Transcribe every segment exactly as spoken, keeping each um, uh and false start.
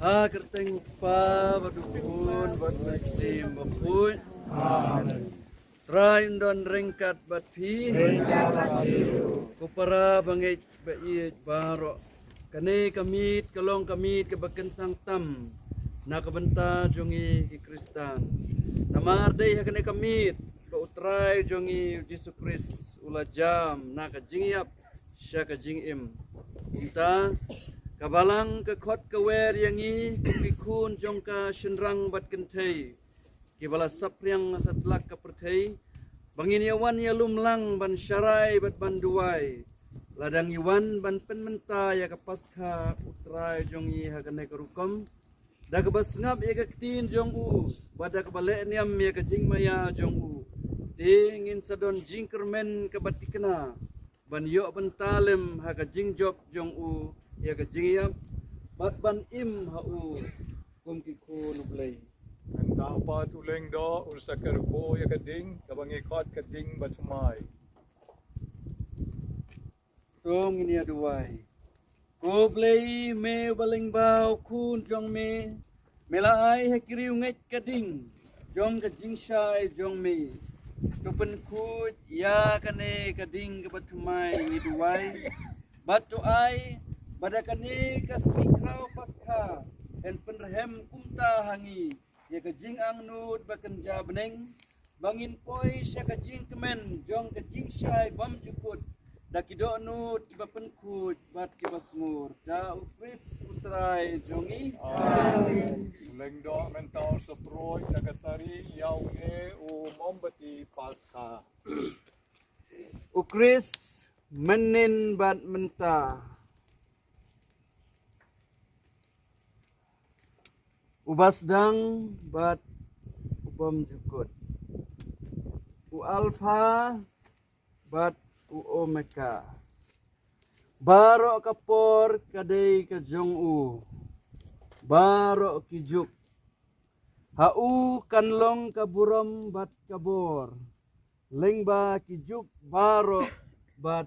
Ha ka kyrteng u Kpa bad u Khun bad u Mynsiem Bakhuid. Amen. Trai un don ryngkat bad phi. Ko para bangeit ba ïeit baroh. Kane ka miet ka long ka miet kaba kyntang tam na ka bynta jong ngi ki Khristan. Namar dei ha kane ka miet ba u Trai jong ngi u Jisu Khrist u la jam na ka jingïap sha ka jingim. Kumta ka Balang ka khot ka wer ïa ngi kum ki khun jong ka shynrang bad kynthei kiba la saphriang ha satlak ka pyrthei, ba ngin ïa wan ïalum lang ban sharai bad ban duwai. Lada ngi wan ban pynmynta ïa ka Paskha u Trai jong ngi ha kane ka rukom, da kaba sngap ïa ka ktien jong u bad da kaba leh niam ïa ka jingmaïa jong u, te ngin sa don jingkyrmen kaba thikna ban ïoh bynta lem ha ka jingjop jong u ïa ka jingïap bad ban im ha u kum ki khun u Blei. Mynta pat u Lyngdoh un sa kyrkhu ïa ka ding kaba ngi khot ka ding bathymmai. To ngin ïa duwai. Ko Blei, me uba lyngba u Khun jong me, me la ai ha ki riewngeit ka ding jong ka jingshai jong me. To pynkhuid ïa kane ka ding kaba thymmai, ngi duwai. Bad to ai ba da kane ka sngi khraw Paskha yn pynrhem kumta ha ngi ïa ka jingangnud ba kynja bneng, ba ngin poi sha ka jingkmen jong ka jingshai bymjukut da ki dohnud kiba pynkhuid bad kiba sngur. Da u Khrist u Trai jong ngi. Amen. U Lyngdoh mynta u sa pyrshah da ka tari ïa une u mombati Paskha. U Khrist mynnin bad mynta. Uba sdang bad u bymjukut. U Alpha bad u Omega. Baroh ka por ka dei ka jong u. Baroh ki juk ha u kan long ka burom bad ka bor. Lyngba ki juk baroh bad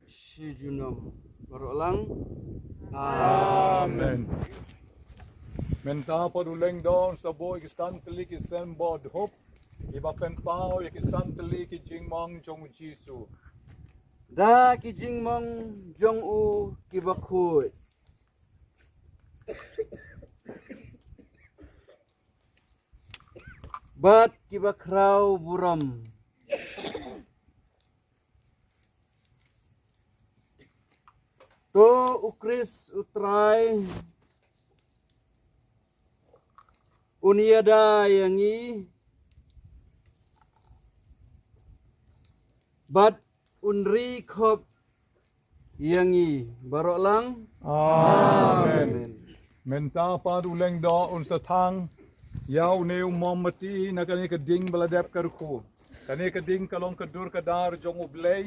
shi junom. Baroh lang. Amen. Mynta pat u Lyngdoh un sa buh ïa ki san tylli ki symbol dhup kiba pynpaw ïa ki san tylli ki jingmong jong u Jisu. Da ki jingmong jong u kiba khuid bad kiba khraw burom. To u Khrist u Trai un ïada ïa ngi bad un ri khop ïa ngi baroh lang. Amen. Amen. Mynta pat u Lyngdoh un sa thang ïa une u mombati na kane ka ding ba la dep kyrkhu. Kane ka ding ka long ka dur ka dar jong u Blei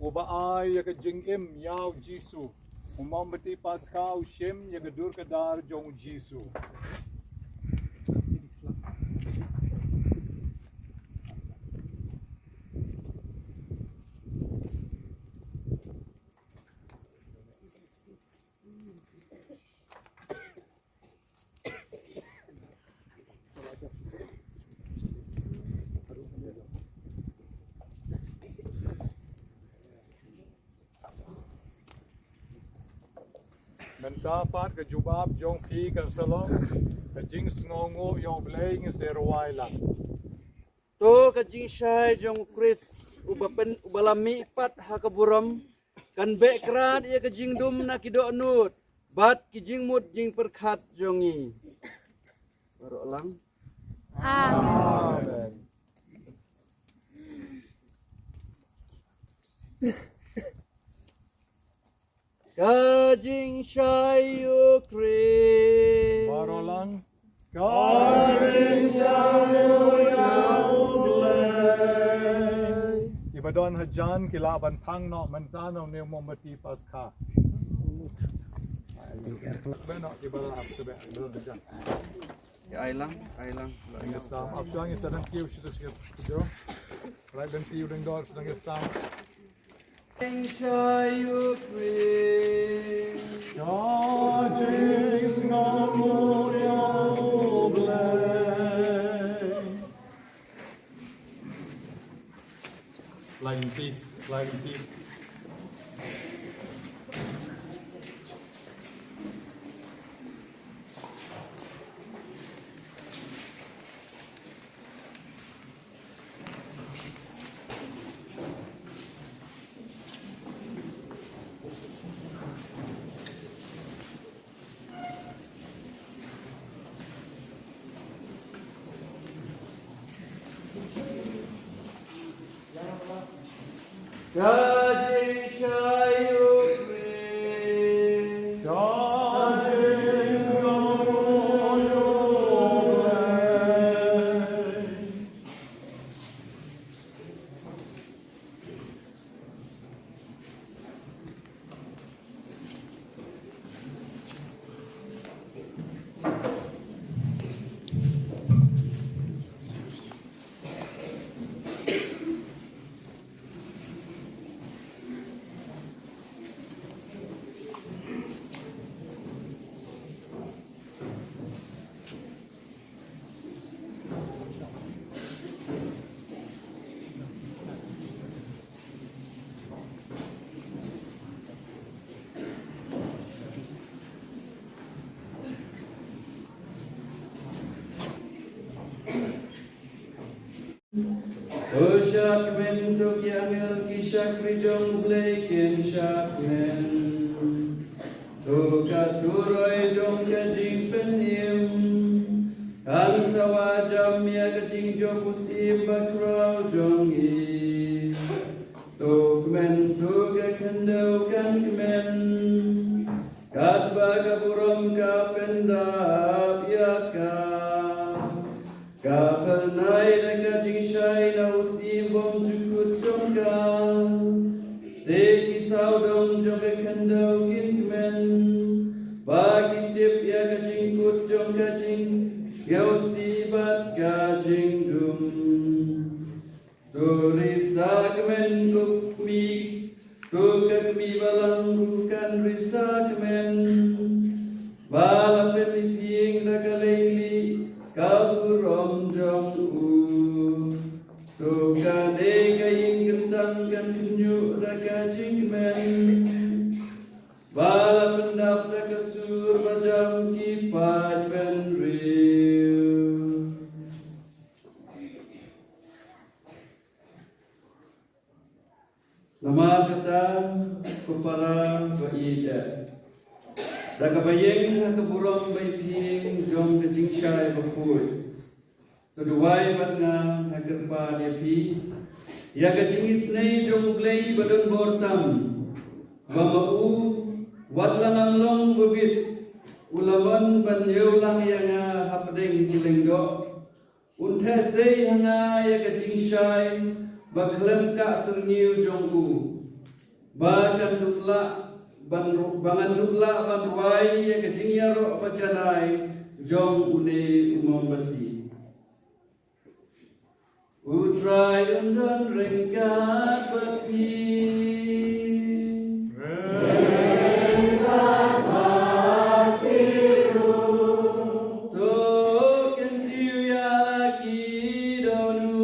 uba ai ïa ka jingim ïa u Jisu. U mombati Paskha u shim ïa ka dur ka dar jong u Jisu. Mynta pat ka jubab jong phi kan sa long ka jingsngewnguh ïa U Blei, ngin sa rwai lang. To ka jingshai jong u Khrist uba pyn, uba la mihpat ha ka burom, kan beh krad ïa ka jingdum na ki dohnud bad ki jingmut jingpyrkhat jong ngi. Baroh lang. Amen. Ka jingshai ïa u Khrist. Baroh lang. Ka jingshai ïa u Blei. Kiba don hajan ki lah ban thang noh mynta na une u mombati Paskha. Beh noh kiba lah, beh, beh noh hajan. Ai lang, ai lang. Ngi sam, ap shwa ngi sa dang kiew shi, shi, shi. Lai dang kiew dang dor, dang ngi sam. Jingshai ïa u Khrist. Ka jingsngewnguh ïa u Blei. Lai lynti, lai lynti. Ka jingshai ïa u Khrist. Ka jingshai ïa u Khrist. To shad kmen, to ki angel ki shakri jong U Blei kin shad kmen. To ka turoi jong ka jingpynim kan sa wad jam ïa ka jingjop u Syiem bakhraw jong ngi. To kmen, to ka khyndew kan kmen, katba ka burom ka pyndap ïa ka. Ka phyrnai da ka jingshai na u Syiem bymjukut jong ka. Te ki sawdong jong ka khyndew kin kmen, ba ki tip ïa ka jingkut jong ka jing, ïa u Syiem bad ka jingdum. To risa kmen ko kmie, to ka kmie balang ruh kan risa kmen. Ba la pyniphieng da ka leilieh ka burom jong u. To kane ka ïing kyntang kan khynñiuh da ka jingkmen. Ba la pyndap da ka sur ba jam ki paidbynriew. Namar kata, ko para ba ïeit, da kaba ïeng ha ka burom ba ïeit jong ka jingshai bakhuid, to duwai bad nga nga kyrpad ïa phi, ïa ka jingisynei jong U Blei ba don bor tam, ba ma u, wat la ngan long ba bit, u la mon ban ïoh lang ïa nga hapdeng ki lyngdoh. Un theh sei ha nga ïa ka jingshai ba khlem ka syrngiew jong u, ba kan dup lah ban ru-, ba ngan dup lah ban rwai ïa ka jingïaroh ba janai jong une u mombati. U Trai un don ryngkat bad phi. To kyntiew ïa la ki dohnud.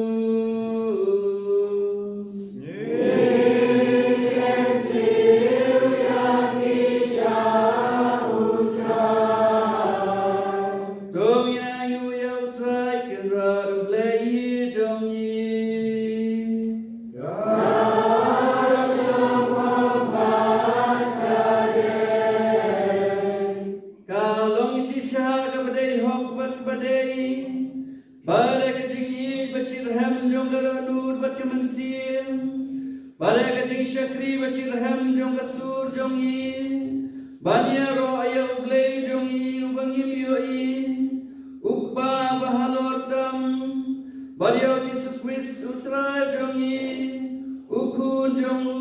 ïa u Trai Kynrad U Blei jong ngi. Ka long shisha kaba dei hok bad kaba dei, ba da ka jingïeit ba shitrhem jong ka dohnud bad ka mynsiem, ba da ka jingshakri ba shitrhem jong ka sur jong ngi, ban ïaroh ïa U Blei jong ngi uba ngim ïohi, U Kpa ba halor tam, bad ïa U Jisu Khrist U Trai jong ngi, U Khun jong u,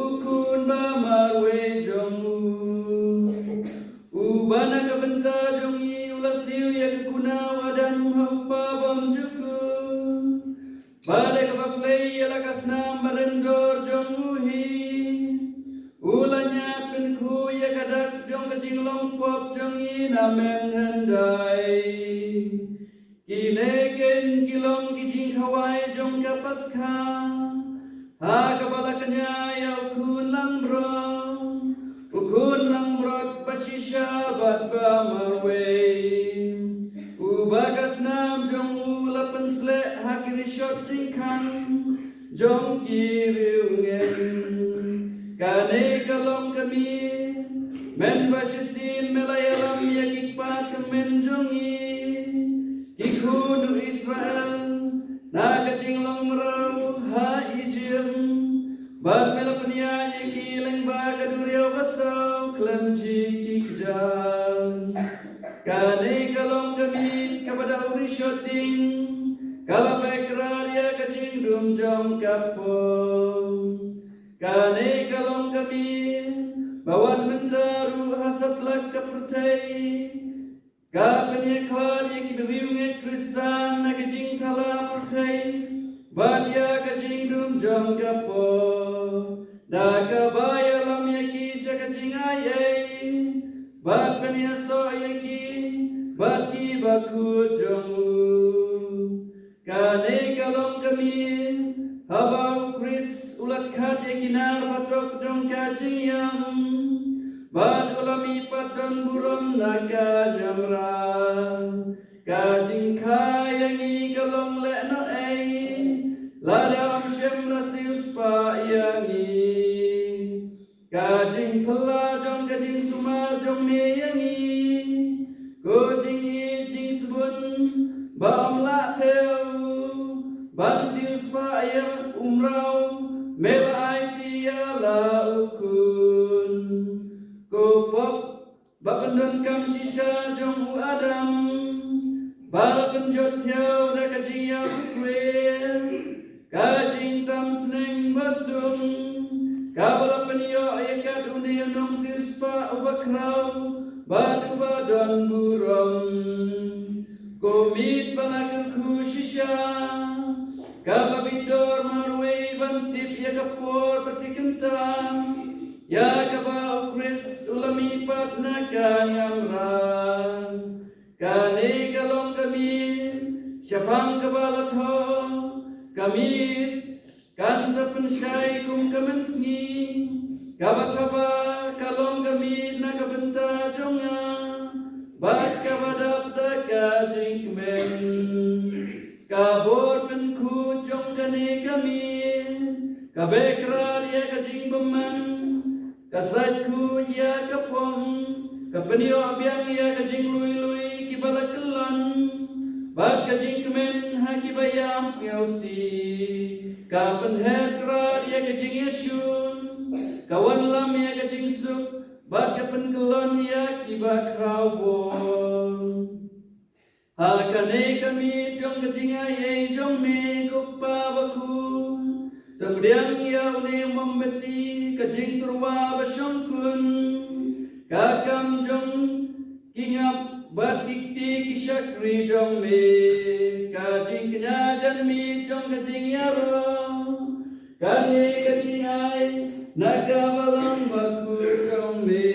U Khun ba marwei jong u. Uba na ka bynta jong ngi u la siew ïa ka kuna u Adam ha u kpa bymjukut. Ba da kaba plie ïa la ka snam baryndor jong u hi, u la ñiad pynkhuid ïa ka dak jong ka jinglong pop jong ngi na mynhyndai. Kine kin ki long ki jingkhawai jong ka Paskha, ha kaba la kñia ïa U Khun langbrot, U Khun langbrot ba shisha bad ba marwei, uba ka snam jong u la pynsleh ha ki rishot jingkhang jong ki riewngeit. Kane ka long ka miet mynba shisien me la ïalam ïa ki kpa tymmen jong ngi, ki khun u Israel, na ka jinglong mraw ha Ijipt, bad me la pynïaid ïa ki lyngba ka duriaw basaw khlem jingkyrkhu. Kane ka long ka miet kaba da u rishot ding, ka la beh krat ïa ka jingdum jong ka pop. Kane ka long ka miet ba wat mynta ruh ha satlak ka pyrthei ka pynïakhlad ïa ki riewngeit Khristan na ka jingthala pyrthei bad ïa ka jingdum jong ka pop, da kaba ïalam ïa ki sha ka jingai ei bad pynïasoh ïa ki bad ki bakhuid jong u. Kane ka long ka miet haba U Khrist u la dkhat ïa ki nar batok jong ka jingïam, bad u la mihpat don burom na ka niamra. Ka jingkha ïa ngi ka long lehnohei, lada ym shym la siewspah ïa ngi. Ka jingphylla jong ka jingsumar jong me ïa ngi, ko jingïeit jingsbun ba ym lah thew, ban siewspah ïa u mraw me la aiti ïa la u khun. Ko pop ba pyndonkam shisha jong u Adam, ba la pynjot thiaw da ka jingïarukriat, ka jingtam sneng ba sum, kaba la pynïoh ïa kat une u nongsiewspah uba khraw bad uba don burom. Ko miet ba la kyrkhu shisha, kaba bit dor marwei ban tip ïa ka por ba tyngkhuh, ïa kaba U Khrist u la mihpat na ka niamra. Kane ka long ka miet shaphang kaba la thoh, ka miet kan sa pynshai kum ka mynsngi, kaba thaba ka long ka miet na ka bynta jong nga, bad kaba dap da ka jingkmen. Ka bor pynkhuid jong kane ka miet ka beh krat ïa ka jingbymman, ka sait khuid ïa ka pop, ka pynïoh biang ïa ka jinglui lui kiba la kyllon, bad ka jingkmen ha kiba ïam sngewsih, ka pynher krat ïa ka jingïashun, ka wanlam ïa ka jingsuk, bad ka pynkyllon ïa kiba khraw bor. Ha kane ka miet jong ka jingai ei jong me ko Kpa bakhuid, to pdiang ïa une u mombati, ka jingtyrwa ba shongkun, ka kam jong ki ngap bad ki kti ki shakri jong me, ka jingkñia janmiet jong ka jingïaroh, kane ka jingai na ka balang bakhuid jong me.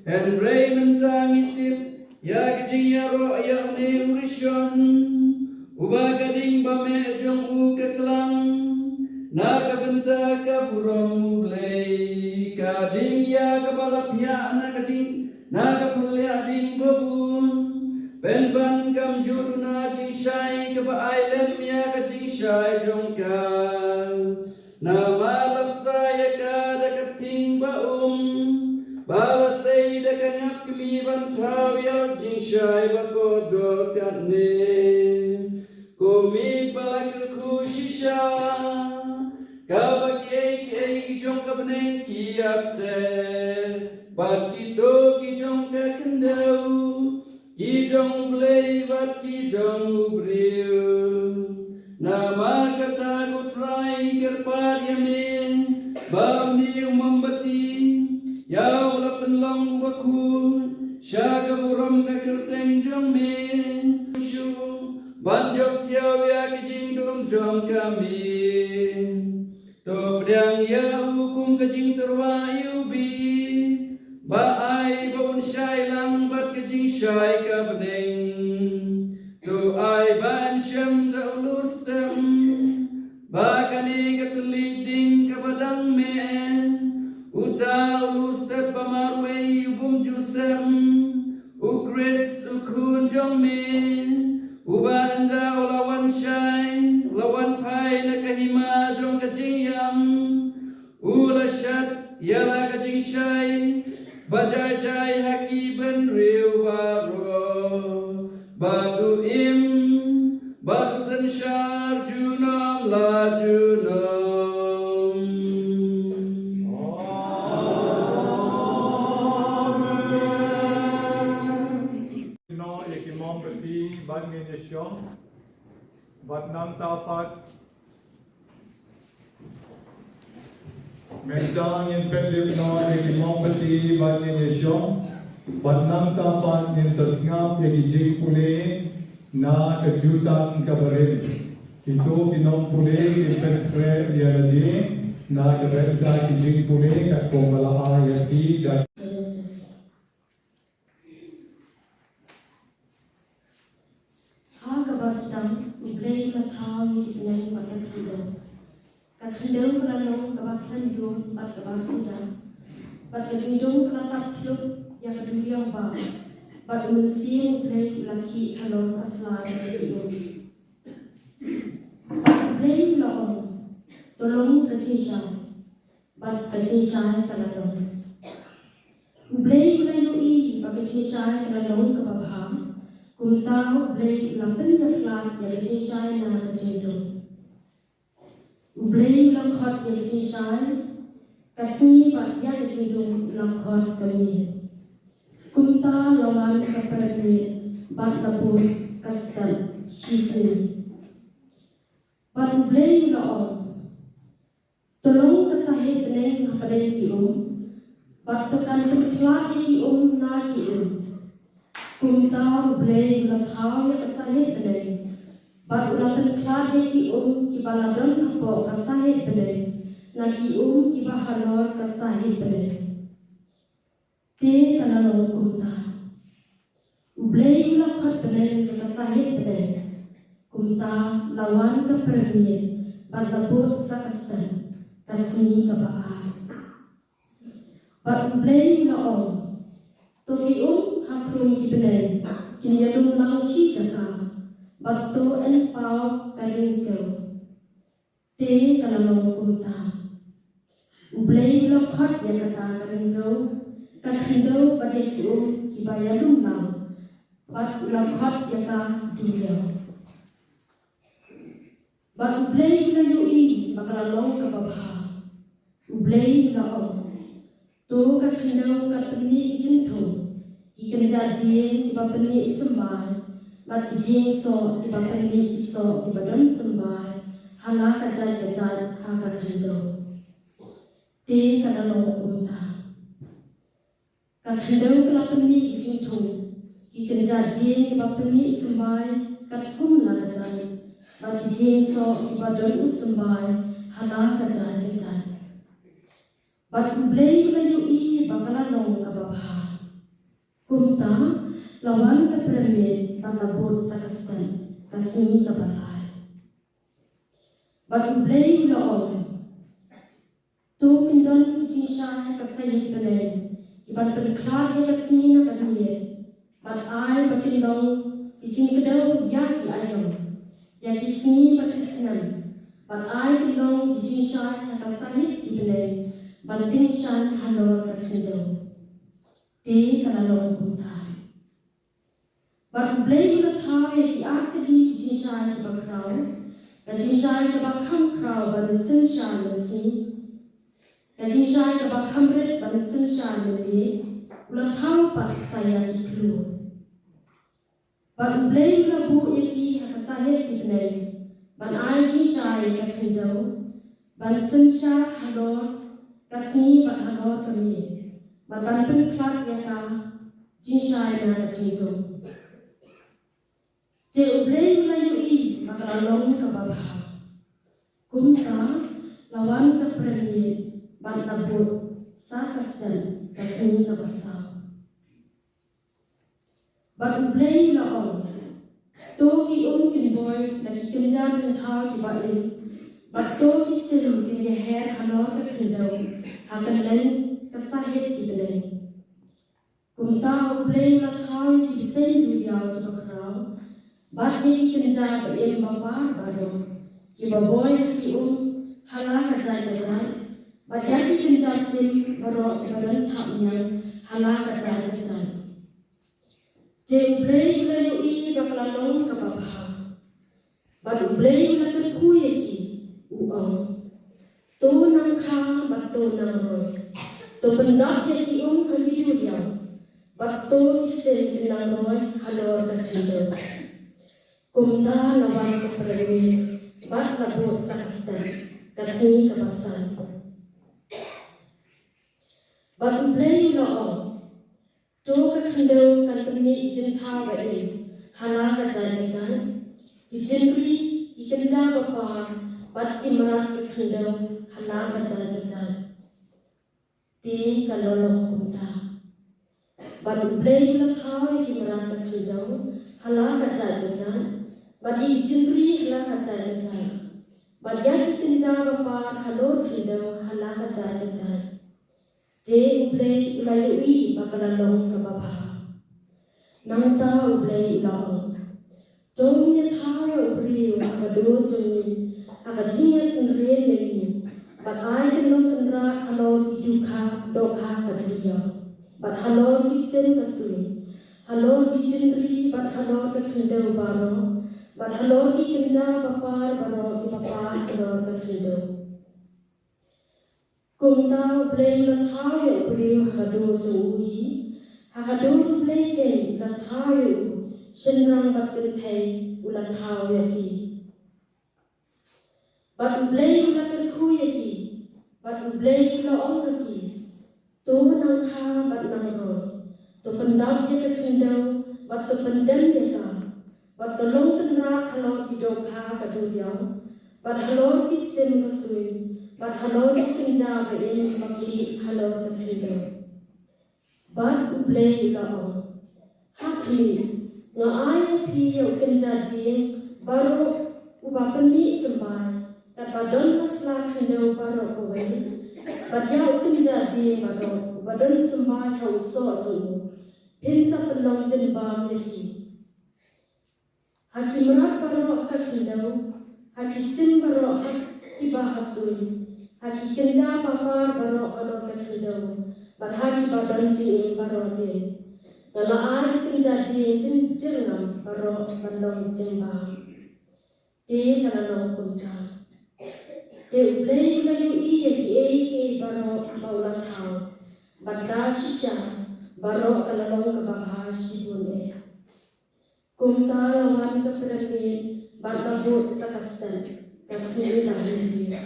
Hynrei mynta ngi tip ïa ka jingïaroh ïa une u rishon, uba ka ding ba meh jong u ka klang na ka bynta ka burom U Blei, ka ding ïa kaba la phiah na ka ding, na ka phylla ding babun, Pynban kam ju duna jingshai kaba ai lem ïa ka jingshai jong ka. Namar la bsa ïa ka da ka thing ba um, ba la sei da ka ngap kmie ban thaw ïa u jingshai ba kordor katne. Ko miet ba la kyrkhu shisha, kaba kiei kiei ki jong ka bneng ki ïap te, bad kito ki jong ka khyndew, ki jong u Blei bad ki jong u briew. Namar kata ko Trai, kyrpad ïa me ba une u mombati ïa u la pynlong uba khuid sha ka burom ka kyrteng jong me. Shu ban jop thiaw ïa ki jingdum jong ka miet. To pdiang ïa u kum ka jingtyrwa ïa u bri, ba ai ba un shai lang bad ka jingshai ka bneng. To ai ban shem da u lus tem, ba kane ka thylliej ding kaba dang meh, uta u lus tem ba marwei u bym ju sem, u Khrist u khun jong me, uba ynda u la wan shai, u la wan phai na ka hima jong ka jingïam, u la shat ïa la ka jingshai ba jai jai ha ki bynriew baroh, bad u im bad u synshar junom la junom. Amen. Noh ïa ki mombati bad ngin ïa shong, bad nangta pat mynta ngin pynlip noh ïa ki mombati bad ngin ïa shong, bad nangta pat ngin sa sngap ïa ki jingpule na ka jutang kaba rim. Kito ki nongpule kin pynkhreh ïa lade na ka bynta ki jingpule katkum ba la ai ïa ki da Ha kaba sdang, U Blei u la thaw ïa ki bneng bad ka khyndew. Ka khyndew ka la long kaba khlem dum bad kaba suda, bad ka jingdum ka la tap khluk ïa ka duriaw bah, bad U Mynsiem U Blei u la khih halor ka sla jong ka khyndew. Bad U Blei u la ong, to long ka jingshai. Bad ka jingshai ka la long. U Blei u la ïohi ba ka jingshai ka la long kaba bha. Kumta U Blei u la pynïakhlad ïa ka jingshai na ka jingdum. U Blei u la khot ïa ka jingshai ka sngi bad ïa ka jingdum u la khot ka miet. Kumta la wan ka pyrthei bad la bud ka step shi sngi. Bad U Blei u la ong, to long ka sahit bneng hapdeng ki um, bad to kan pynkhlad ïa ki um na ki um. Kumta U Blei u la thaw ïa ka sahit bneng, bad u la pynkhlad ïa ki um kiba la don hapoh ka sahit bneng na ki um kiba halor ka sahit bneng. Te ka la long kumta. U Blei u la khot bneng da ka sahit bneng. Kumta la wan ka pyrmiet bad la bud sa ka step, ka sngi kaba ar. Bad U Blei u la ong, to ki um ha khrum ki bneng kin ïalum lang shi jaka, bad to yn paw ka ryngkew. Te ka la long kumta. U Blei u la khot ïa kata ka ryngkew, ka khyndew bad ïa ki um kiba ïalum lang, bad u la khot ïa ka duriaw. Bad U Blei u la ïohi ba ka la long kaba bha. U Blei u la ong, to ka khyndew kan pynmih jingthung, ki kynjat dieng kiba pynmih symbai, bad ki dieng soh kiba pynmih ki soh kiba don symbai ha la ka jait ka jait ha ka khyndew. Te ka la long kumta. Ka khyndew ka la pynmih ki jingthung, ki kynjat dieng kiba pynmih symbai katkum la ka jait, bad ki dieng soh kiba don u symbai ha la ka jait ka jait. Bad U Blei u la ïohi ba ka la long kaba bha. Kumta la wan ka pyrmiet bad la bud sa ka step, ka sngi kaba lai. Bad U Blei u la ong, to kin don ki jingshai ha ka sahit bneng, kiban pynkhlad ïa ka sngi na ka miet, bad ai ba kin long Ki jingkdew ïa ki aïom, ïa ki sngi bad ki snem, bad ai kyllong ki jingshai ha ka sahit ki bneng ban tyngshaiñ halor ka khyndew. Te ka la long kumta. Bad U Blei u la thaw ïa ki artylli ki jingshai kiba khraw, ka jingshai kaba kham khraw ban synshar mynsngi, ka jingshai kaba kham rit ban synshar mynmiet, u la thaw pat sa ïa ki khlur. Bad U Blei u la buh ïa ki ha ka sahit ki bneng ban ai jingshai ïa ka khyndew, ban synshar halor ka sngi bad halor ka miet, bad ban pynkhlad ïa ka jingshai na ka jingdum. Te U Blei u la ïohi ba ka la long kaba bha. Kumta la wan ka prem miet bad la bud sa ka stet ka sngi kaba saw. Bad U Blei u la ong, to ki um kin boi da ki kynja jingthaw kiba im, bad to ki sim kin ïaher halor ka khyndew ha kylleng ka sahit ki bneng. Kumta U Blei u la thaw ïa ki bseiñ duriaw kiba khraw, bad ïa ki kynja ba im ba par baroh kiba boi ha ki um ha la ka jait ka jait, bad ïa ki kynja sim baroh kiba don thapniang ha la ka jait ka jait. Te U Blei u la ïohi ba ka la long kaba bha. Bad U Blei u la kyrkhu ïa ki, u ong, to nang kha bad to nang roi. To pyndap ïa ki um ha ki duriaw, bad to ki sim kin nang roi halor ka khyndew. Kumta la wan ka prem miet bad la bud sa ka stet ka sngi kaba san. Bad U Blei u la ong, to ka khyndew kan pynmih ki jingthaw ba im ha la ka jait ka jait, ki jingri, ki kynja ba par, bad ki mrad ka khyndew ha la ka jait ka jait. Te ka la long kumta. Bad U Blei u la thaw ïa ki mrad ka khyndew ha la ka jait ka jait, bad ïa ki jingri ha la ka jait ka jait, bad ïa ki kynja ba par halor khyndew ha la ka jait ka jait. Te U Blei u la ïohi ba ka la long kaba bha. Nangta U Blei u la ong, to ngin ïa thaw ïa u briew ha ka dur jong ngi, ha ka jingïasynrien ïa ngi, bad ai kynnoh kynrad halor ki dohkha, dohkha ka duriaw, bad halor ki sim ka sui, halor ki jingri bad halor ka khyndew baroh, bad halor ki kynja ba par baroh kiba par halor ka khyndew. Kumta U Blei u la thaw ïa u briew ha ka dur jong u hi, ha ka dur U Blei keiñ u la thaw ïa u, shynrang bad kynthei u la thaw ïa ki. Bad U Blei u la kyrkhu ïa ki, bad U Blei u la ong ha ki, to nang kha bad nang roi, to pyndap ïa ka khyndew, bad to pyndem ïa ka, bad to long kynrad halor ki dohkha ka duriaw, bad halor ki sim ka sui, bad halor ki kynja ba im ba kyrkieh halor ka khyndew. Bad U Blei u la ong, ha khmih, nga ai ïa phi ïa u kynja dieng baroh uba pynmih symbai, katba don ha sla khyndew baroh kawei, bad ïa u kynja dieng baroh uba don symbai ha u soh jong u, phin sa pynlong jingbam ïa ki. Ha ki mrad baroh ha ka khyndew, ha ki sim baroh ha kiba ha sui, ha ki kynja ba par baroh halor ka khyndew, bad ha kiba don jingim baroh de, nga la ai u kynja dieng jin-, jyrngam baroh ban long jingbam. Te ka la long kumta. Te U Blei u la ïohi ïa kiei kiei baroh ba u la thaw, bad da shisha baroh ka la long kaba bha shibun eh. Kumta la wan ka prem miet bad la bud sa ka stet ka sngi la hynriew.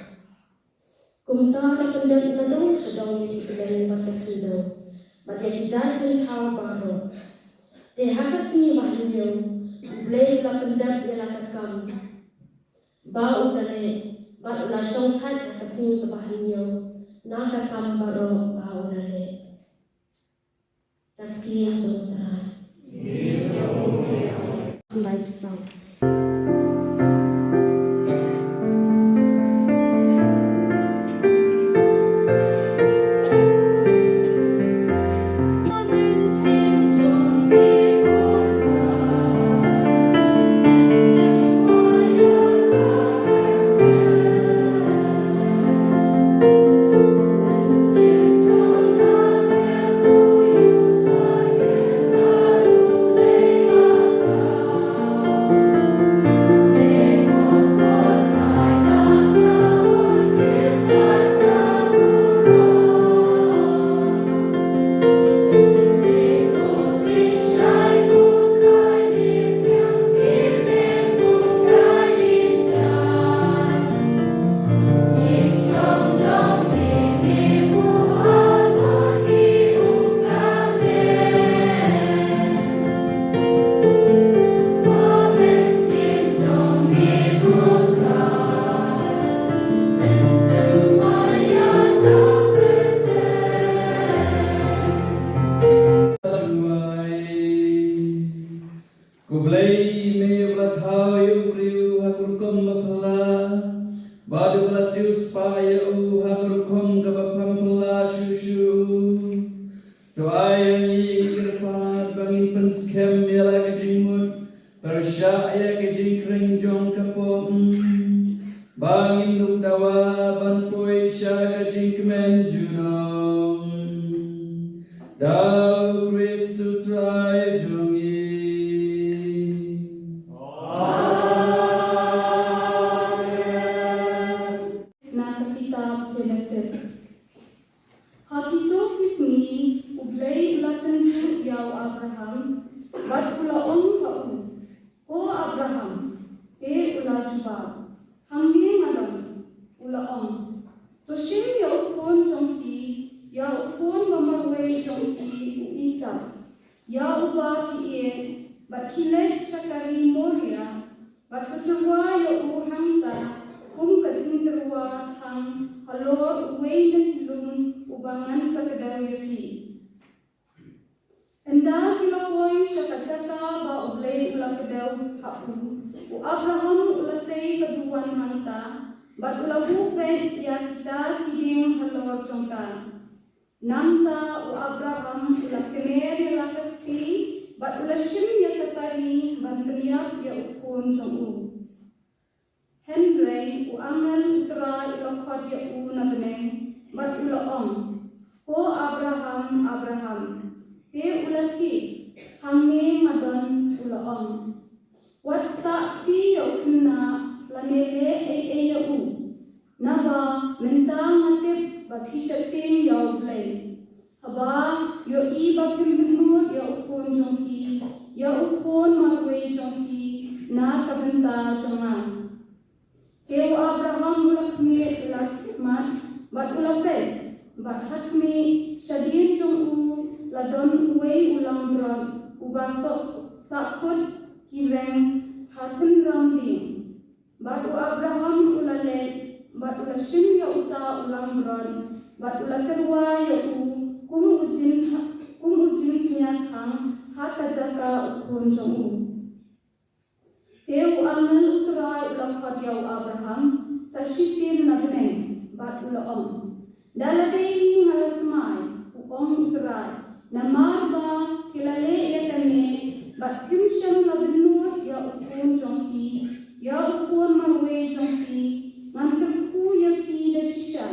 Kumta la pyndep nadong shadong ïa ki kylleng bad ka khyndew bad ïa ki jait jingthaw baroh. Te ha ka sngi ba hynñiew U Blei u la pyndep ïa la ka kam ba u da leh, bad u la shongthait ha ka sngi kaba hynñiew na ka kam baroh ba u da leh. Ka ktien jong U Trai. Khublei pynsaw. Ei, me ba la thaw ïa u briew ha ka rukom ba phylla, bad ba la siewspah ïa u ha ka rukom kaba phylla shuh shuh. To ai ïa ngi, ngi kyrpad, ba ngin pynskhem ïa la ka jingmut pyrshah ïa ka jingkhring jong ka pop, ba ngin ym dawa ban poi sha ka jingkmen junom. Da u Khrist u Trai jong ngi. Amen. Na ka kitab Jenesis. Ha kito ki sngi U Blei u la kyntu ïa u Abraham, bad u la ong ha u, "Ko Abraham." Te u la jubab, "Hangne nga don," u la ong. "To shim ïa u khun jong phi, ïa u khun ba marwei jong phi u Isaak, ïa uba phi ïeit, bad khie leit sha ka ri Moria, bad to tyrwa ïa u hangta, kum ka jingtyrwa thang halor uwei na ki lum uba ngan sa kdew ïa phi." Ynda ki la poi sha ka jaka ba U Blei u la kdew ha u, u Abraham u la tei ka duwan hangta, bad u la buh beit ïa kita ki dieng halor jong ka. Nangta u Abraham u la kner ïa la ka kti, bad u la shim ïa ka tari ban pynïap ïa u khun jong u. Hynrei u angel U Trai u la khot ïa u na bneng, bad u la ong, "Ko Abraham, Abraham." Te u la thied, "Hangne nga don," u la ong. "Wat tah kti ïa u khynnah, lane leh ei ei ïa u. Naba mynta nga tip ba phi sheptieng ïa U Blei, haba ïohi ba phim pynnud ïa u khun jong phi, ïa u khun marwei jong phi, na ka bynta jong nga." Te u Abraham u la khmih la khmat, bad u la peit, bad ha khmih, shadien jong u la don uwei u langbrot, uba sah, sahkut ki reng ha tynram dieng. Bad u Abraham u la leit, bad u la shim ïa uta u langbrot, bad u la tyrwa ïa u kum u jin, kum u jingkñia thang ha ka jaka u khun jong u. Te u angel U Trai u la khot ïa u Abraham sa shisien na bneng, bad u la ong, "Da lade hi nga la smai," u ong U Trai, "namar ba phi la leh ïa kane, bad phim shym la pynnud ïa u khun jong phi, ïa u khun marwei jong phi, ngan kyrkhu ïa phi da shisha,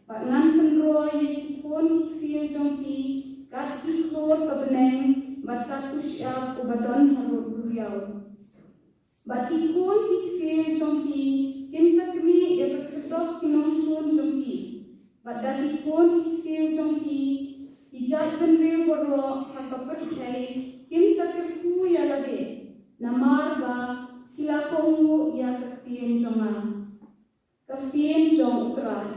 bad ngan pynroi ïa ki khun ki ksiew jong phi kat ki khlur ka bneng, bad kat u shyiap uba don harud duriaw. Bad ki khun ki ksiew jong phi kin sa khmih ïa ka khyrdop ki nongshun jong phi. Bad da ki khun ki ksiew jong phi, ki jaitbynriew baroh ha ka pyrthei kin sa kyrkhu ïa lade, namar ba ki la kohnguh ïa ka ktien jong nga." Ka ktien jong U Trai.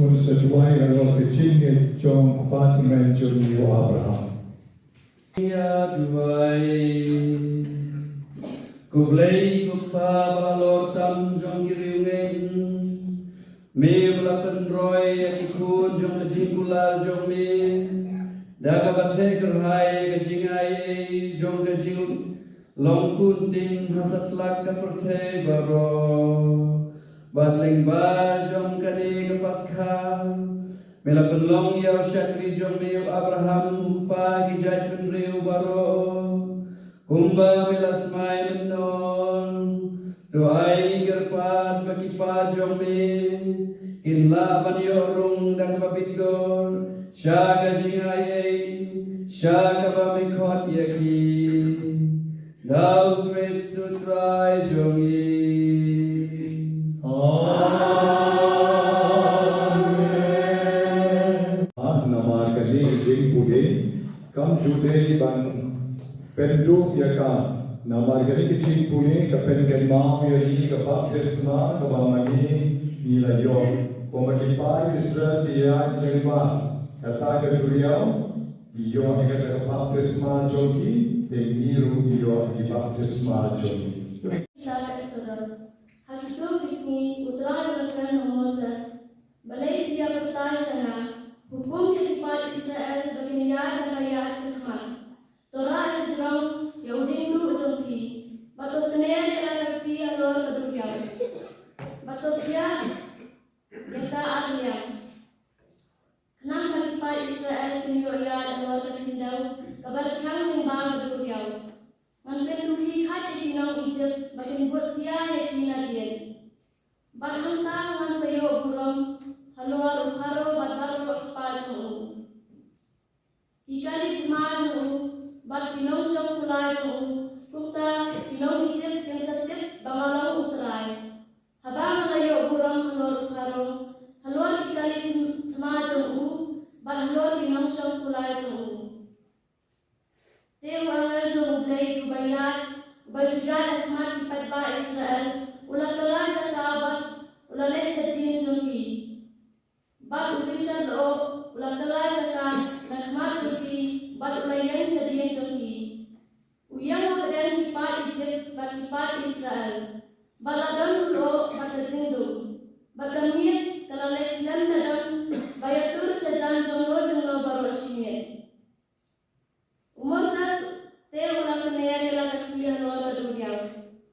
Ngun sa duwai halor ka jingngeit jong u kpa tymmen jong ngi u Abraham. Ïa duwai. Ko Blei ko Kpa ba halor tam jong ki riewngeit, me ba la pynroi ïa ki khun jong ka jingkular jong me, Da kaba theh kyrhai ka jingai ei jong ka jinglong khun ting ha satlak ka pyrthei baroh. Bad lyngba jong kane ka Paskha me la pynlong ïa u shakri jong me u Abraham u kpa ki jaitbynriew baroh. Kumba me la smai mynno, to ai kyrpad ba ki paid jong me kin lah ban ïoh rung da kaba bitar sha ka jingai ei sha kaba me khot ïa ki. Da u Khrist u Trai jong ngi. Amen. Ah, namar kane ka jingpule kam ju dei ban pynduh ïa ka. Namar kane ka jingpule ka pynkynmaw ïa kane ka baptisma kaba ma ngi ngi la ïoh. Kumba ki paid Israel ki ïaid lyngba kata ka duriaw, ki ïoh ïa kata ka baptisma jong ki, te ngi ruh ngi ïoh ïa ka baptisma jong ki. Kitab Exodus. Ha kito ki sngi U Trai u la kren ha u Moses, balei phi ïa pyrta sha nga? Hukum ïa ki paid Israel ba kin ïaid da ka ïaid shakhmat. To rah shajrong ïa u diengduh jong phi, bad to kner ïa la ka kti halor ka duriaw, bad to thiah ïa ka ar liang. Khnang ba ki paid Israel kin ïoh ïaid halor ka khyndew kaba rkhiang lyngba ka duriaw. Ngan pynduh khie khat ïa ki nong Ijipt ba kin bud sia ïa ki nadien. Bad hangta ngan sa ïoh burom halor u Pharaoh bad baroh ki paid jong u, ki kali thma jong u bad ki nongshong pulai jong u. Kumta ki nong Ijipt kin sa tip ba nga long U Trai, haba nga la ïoh burom halor u Pharaoh, halor ki kali thma jong u bad halor ki nongshong pulai jong u. Te u angel jong U Blei uba ïaid, uba ju ïaid ha khmat ki paidbah Israel, u la kylla jaka bad u la leit shadien jong ki. Bad u Richard lyoh u la kylla jaka na khmat jong ki bad u la ïeng shadien jong ki. U ïeng hapdeng ki paid Ijipt bad ki paid Israel. Bad la don u lyoh bad ka jingdum, bad ka miet ka la leit khlem da don ba ïatur shajan jongno jongno baroh shi miet. U Moses te u la kner ïa la ka kti halor ka duriaw.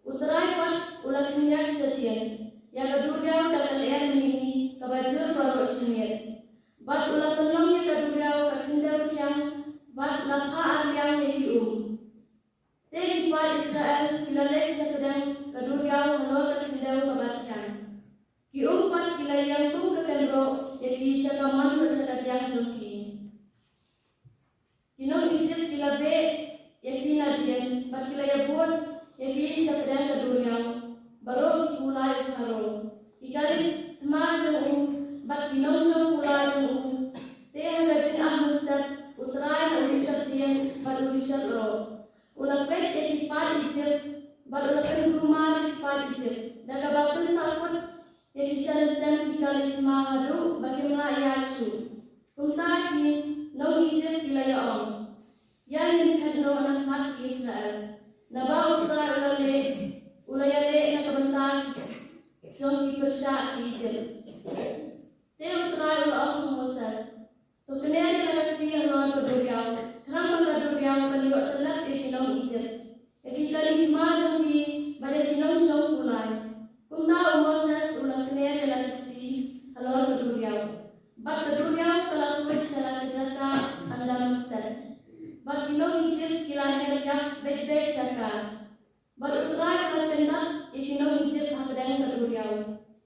U Trai pat u la kynriah shadien ïa ka duriaw da ka lyer mihngi kaba jur baroh shi miet. Bad u la pynlong ïa ka duriaw ka khyndew rkhiang, bad la phah ar liang ïa ki um. Te ki paid Israel ki la leit sha pdeng ka duriaw halor ka khyndew kaba rkhiang. Ki um pat ki la ïeng kum ka kynroh ïa ki sha ka mon bad sha ka diang jong ki. Ki nong Ijipt ki la beh ïa ki nadien bad ki la ïabud ïa ki sha pdeng ka duriaw, baroh ki kulai u Pharaoh, ki kali thma jong u bad ki nongshong kulai jong u. Te ha ka jingap mynstep U Trai na u Richard tieng bad u Richard lyoh u la peit ïa ki paid Ijipt bad u la pynkulmar ïa ki paid Ijipt da kaba pynsahkut ïa ki sha lyntem ki kali thma haduh ba kim lah ïaid shuh. Kumta ki nong Ijipt ki la ïa ong, ïa ngin phet noh na khmat ki Israel, naba U Trai u la leh, u la ïaleh na ka bynta jong ki pyrshah ki Ijipt. Te U Trai u la ong ha u Moses, to kner ïa la ka kti halor ka duriaw, khnang ba ka duriaw kan ïoh tyllep ïa ki nong Ijipt, ïa ki kali thma jong ki bad ïa ki nongshong kulai. Kumta u Moses u la kner ïa la ka kti halor ka duriaw, bad ka duriaw ka la khuid sha la ka jaka ynda mynstep. Bad ki nong Ijipt ki la her ïap beit beit sha ka. Bad U Trai u la kyndat ïa ki nong Ijipt hapdeng ka duriaw.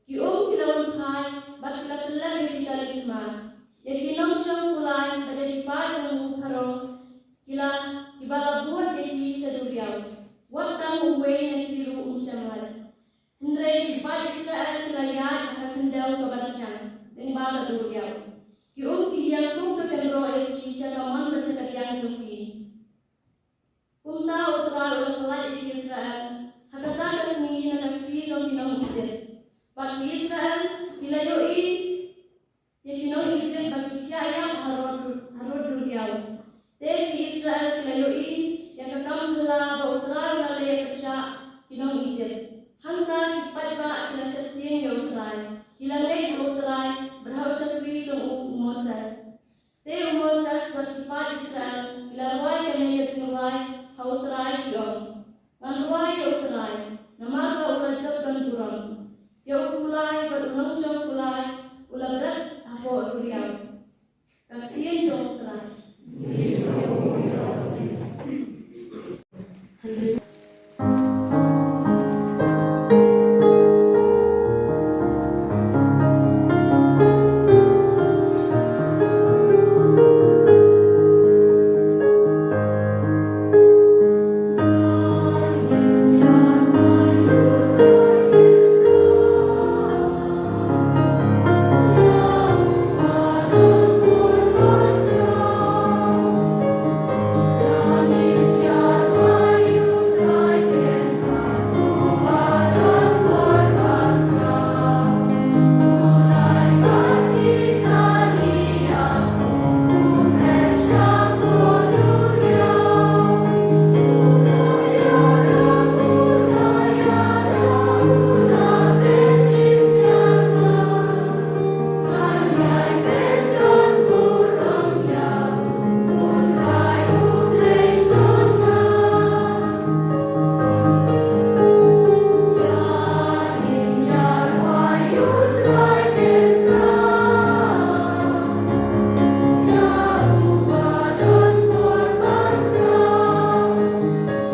Ki um ki la wan phai bad ki la tyllep ïa ki kali thma. Ïa ki nongshong kulai bad ïa ki paid jong u Pharaoh ki la, kiba la bud ïa ki sha duriaw, wat tang uwei na ki ruh um shym lait. Hynrei ki paid Israel ki la ïaid ha ka khyndew kaba rkhiang lyngba ka duriaw. Ki um ki ïeng kum ka kynroh ïa ki sha ka mon bad sha ka diang jong ki. Kumta U Trai u la pyllait ïa ki Israel ha kata ka sngi na ka kti jong ki nong Ijipt. Bad ki Israel ki la ïohi ïa ki nong Ijipt ba ki thiah ïap harud, harud duriaw. Te ki Israel ki la ïohi ïa ka kam phylla ba U Trai u la leh pyrshah ki nong Ijipt. Hangta ki paidbah ki la sheptieng ïa U Trai, ki la ngeit ha U Trai bad ha u shakri jong u, u Moses. Te u Moses bad ki paid Ngan duwai ïa U Trai, namar ba u la jop ban burom. Ïa u kulai bad u nongshong kulai u la bret hapoh duriaw. Ka ktien jong U Trai.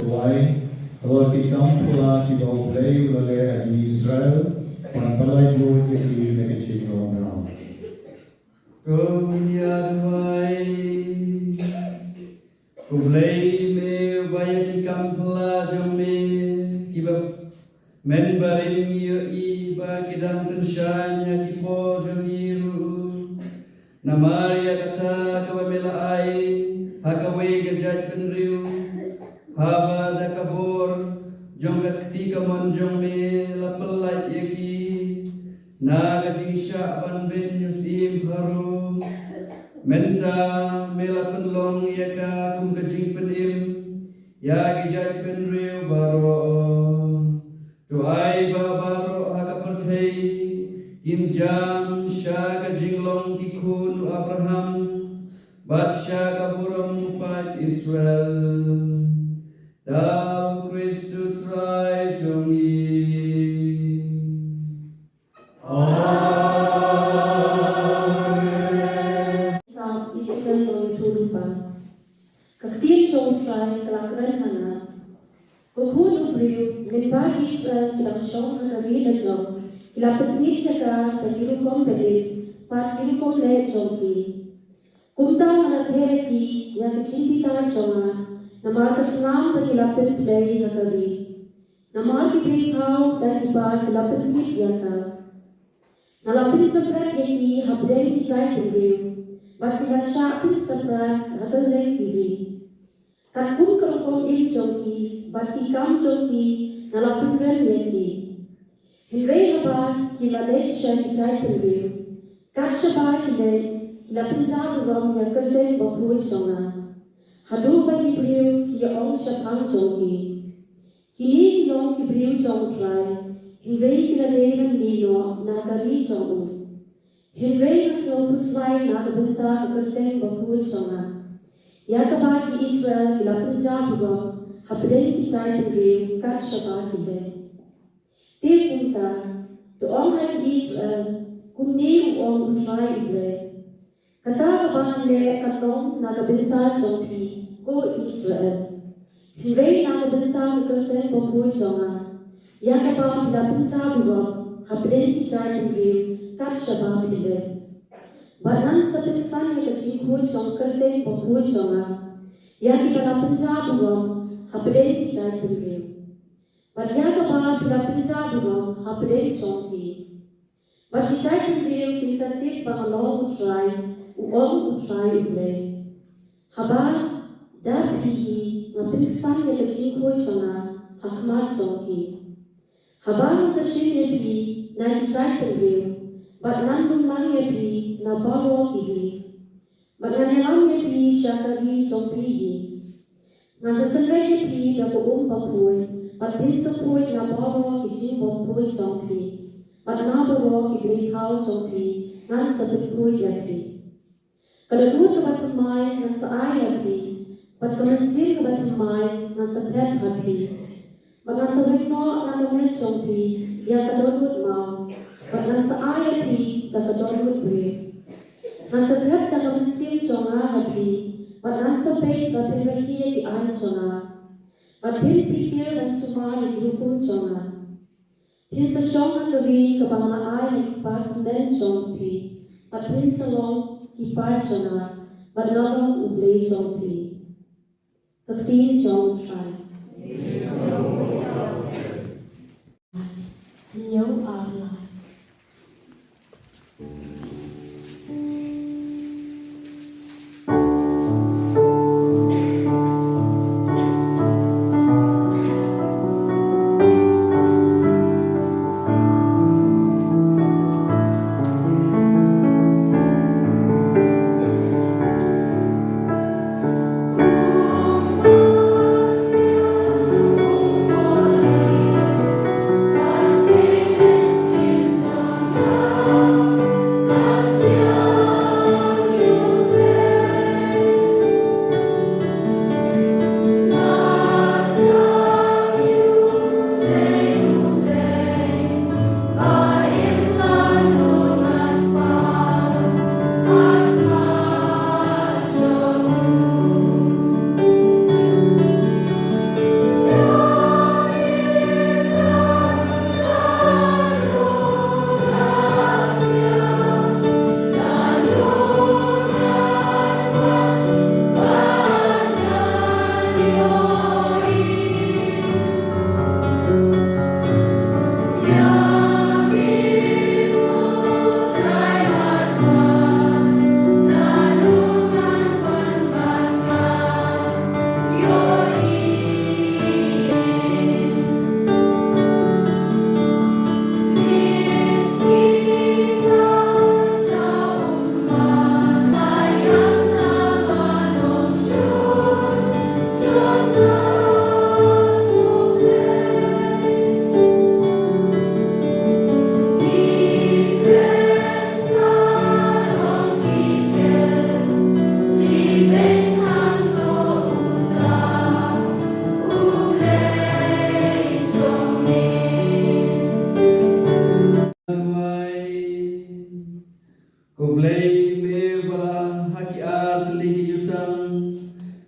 Duwai, halor ki kam phylla kiba U Blei u la leh ha ki Israel, ban pyllait lut ïa ki na ka jinglong. Ko ngin ïa duwai. Ko Blei, me uba ïa ki kam phylla jong me kiba mynbarim ngi ïohi ba ki dang pynshaiñ ha ki por jong ngi ruh. Namar ïa kata kaba me la ai ha kawei ka jaitbynriew, haba da ka bor jong ka kti kamon jong me la pyllait ïa ki na ka jingshah ban beiñ u Syiem Pharao. Mynta me la pynlong ïa ka kum ka jingpynim ïa ki jaitbynriew baroh. To ai ba baroh ha ka pyrthei kin jam sha ka jinglong ki khun u Abraham bad sha ka burom u paid Israel. Da U Khrist U Trai jong ngi. Amen. Psalm fifty-seven. Ka ktien jong U Trai ka la kren ha nga. Ko khun u briew, mynba ki Israel ki dang shong ha ka ri lajong, ki la pyntnit ïa ka da ki rukom bynriew bad ki rukom leh jong ki. Kumta nga la theh ïa ki na ka jingbitar jong nga, namar ka snam ba ki la pynplei ha ka ri. Namar ki blei thaw da kiba ki la pyntnit ïa ka. Nga la pynsaphriang ïa ki hapdeng ki jaitbynriew, bad ki la shah pynsaphriang ha kylleng ki ri. Katkum ka rukom im jong ki bad ki kam jong ki nga la pynrem ïa ki. Hynrei haba ki la leit sha ki jaitbynriew, kat shaba ki leit, ki la pynjah burom ïa ka kyrteng bakhuid jong nga. Haduh ba ki briew ki ïa ong shaphang jong ki, kine ki long ki briew jong U Trai, hynrei ki la dei ban mih noh na ka ri jong u. Hynrei nga sngew pyrshah na ka bynta ka kyrteng bakhuid jong nga, ïa kaba ki Israel ki la pynjah burom hapdeng ki jaitbynriew kat shaba ki leit. Te kumta, to ong ha ki Israel, kumne u ong U Trai U Blei. Kata kaba ngan leh kan long na ka bynta jong phi, ko Israel. Hynrei na ka bynta ka kyrteng bakhuid jong nga, ïa kaba phi la pynjah burom hapdeng ki jaitbynriew kat shaba phi leit. Bad ngan sa pynksan ïa ka jingkhuid jong ka kyrteng bakhuid jong nga, ïa kiba la pynjah burom hapdeng ki jaitbynriew. Bad ïa kaba phi la pynjah burom hapdeng jong ki. Bad ki jaitbynriew kin sa tip ba nga long U Trai, u ong U Trai U Blei. Haba da phi hi nga pynksan ïa ka jingkhuid jong nga ha khmat jong ki. Haba ngan sa shim ïa phi na ki jaitbynriew, bad ngan lum lang ïa phi na baroh ki ri. Bad ngan ïalam ïa phi sha ka ri jong phi hi. Ngan sa synreh ïa phi da ka um bakhuid, bad phin sa khuid na baroh ki jingbymkhuid jong phi, bad na baroh ki blei thaw jong phi ngan sa pynkhuid ïa phi. Ka dohnud kaba thymmai ngan sa ai ha phi, bad ka mynsiem kaba thymmai ngan sa thep ha phi. Ngan sa weng noh na ka met jong phi ïa ka dohnud maw, bad ngan sa ai ïa phi da ka dohnud briew. Ngan sa thep da ka mynsiem jong nga ha phi, bad ngan sa peit ba phin rakhe ïa ki aiñ jong nga, bad phin phikir ban sumar ïa ki hukum jong nga. Phin sa shong ha ka ri kaba nga ai ha ki kpa tymmen jong phi, bad phin sa long ki paid jong nga, bad nga long U Blei jong phi. Ka ktien jong U Trai. Hynñiew ar lai. Ko Blei me ba la ha ki ar tylli ki jutang,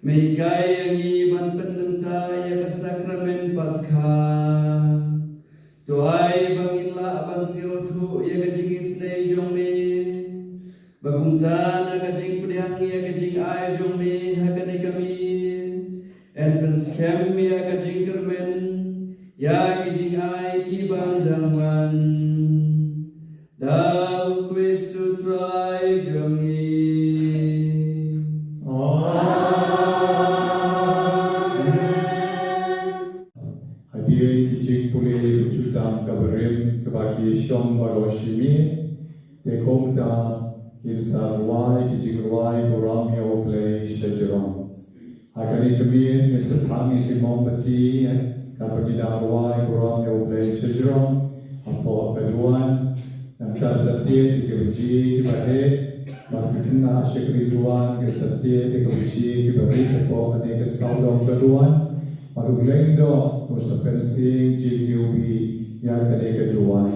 me hikai ïa ngi ban pynmynta ïa ka sakramen Paskha. To ai ba ngin lah ban sngewthuh ïa ka jingisynei jong me, ba kumta na ka jingpdiang ïa ka jingai jong me ha kane ka miet, yn pynskhem ïa ka jingkyrmen ïa ki jingai ki ban dang wan. Da U Khrist U Trai jong ngi. Amen. Hadien ki jingpule ki jutang kaba rim kaba ki shong baroh shi miet, te kumta kin sa rwai ki jingrwai burom ïa U Blei shajrong. Ha kane ka miet ngin sa thang ïa ki mombati, eh, kaba ki dang rwai burom ïa U Blei shajrong hapoh ka duwan. Nangta sa tied ïa ki baje kiba heh, bad ki khynnah shakri duwan ki sa tied ïa ki baje kiba rit hapoh kane ka sawdong ka duwan. Bad U Blei Lyngdoh un sa pynsngew jingïohi ïa kane ka duwan.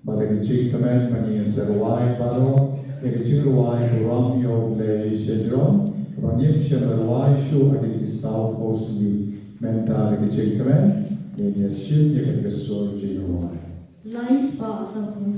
Bad da ka jingkmen ma ngi sa rwai baroh ïa ka jingrwai burom ïa U Blei shajrong, kaba ngim shym la rwai shuh ha kine ki saw phew sngi. Mynta da ka jingkmen ngin ïa shim ïa kane ka sur jingrwai. Lai spah sa phew.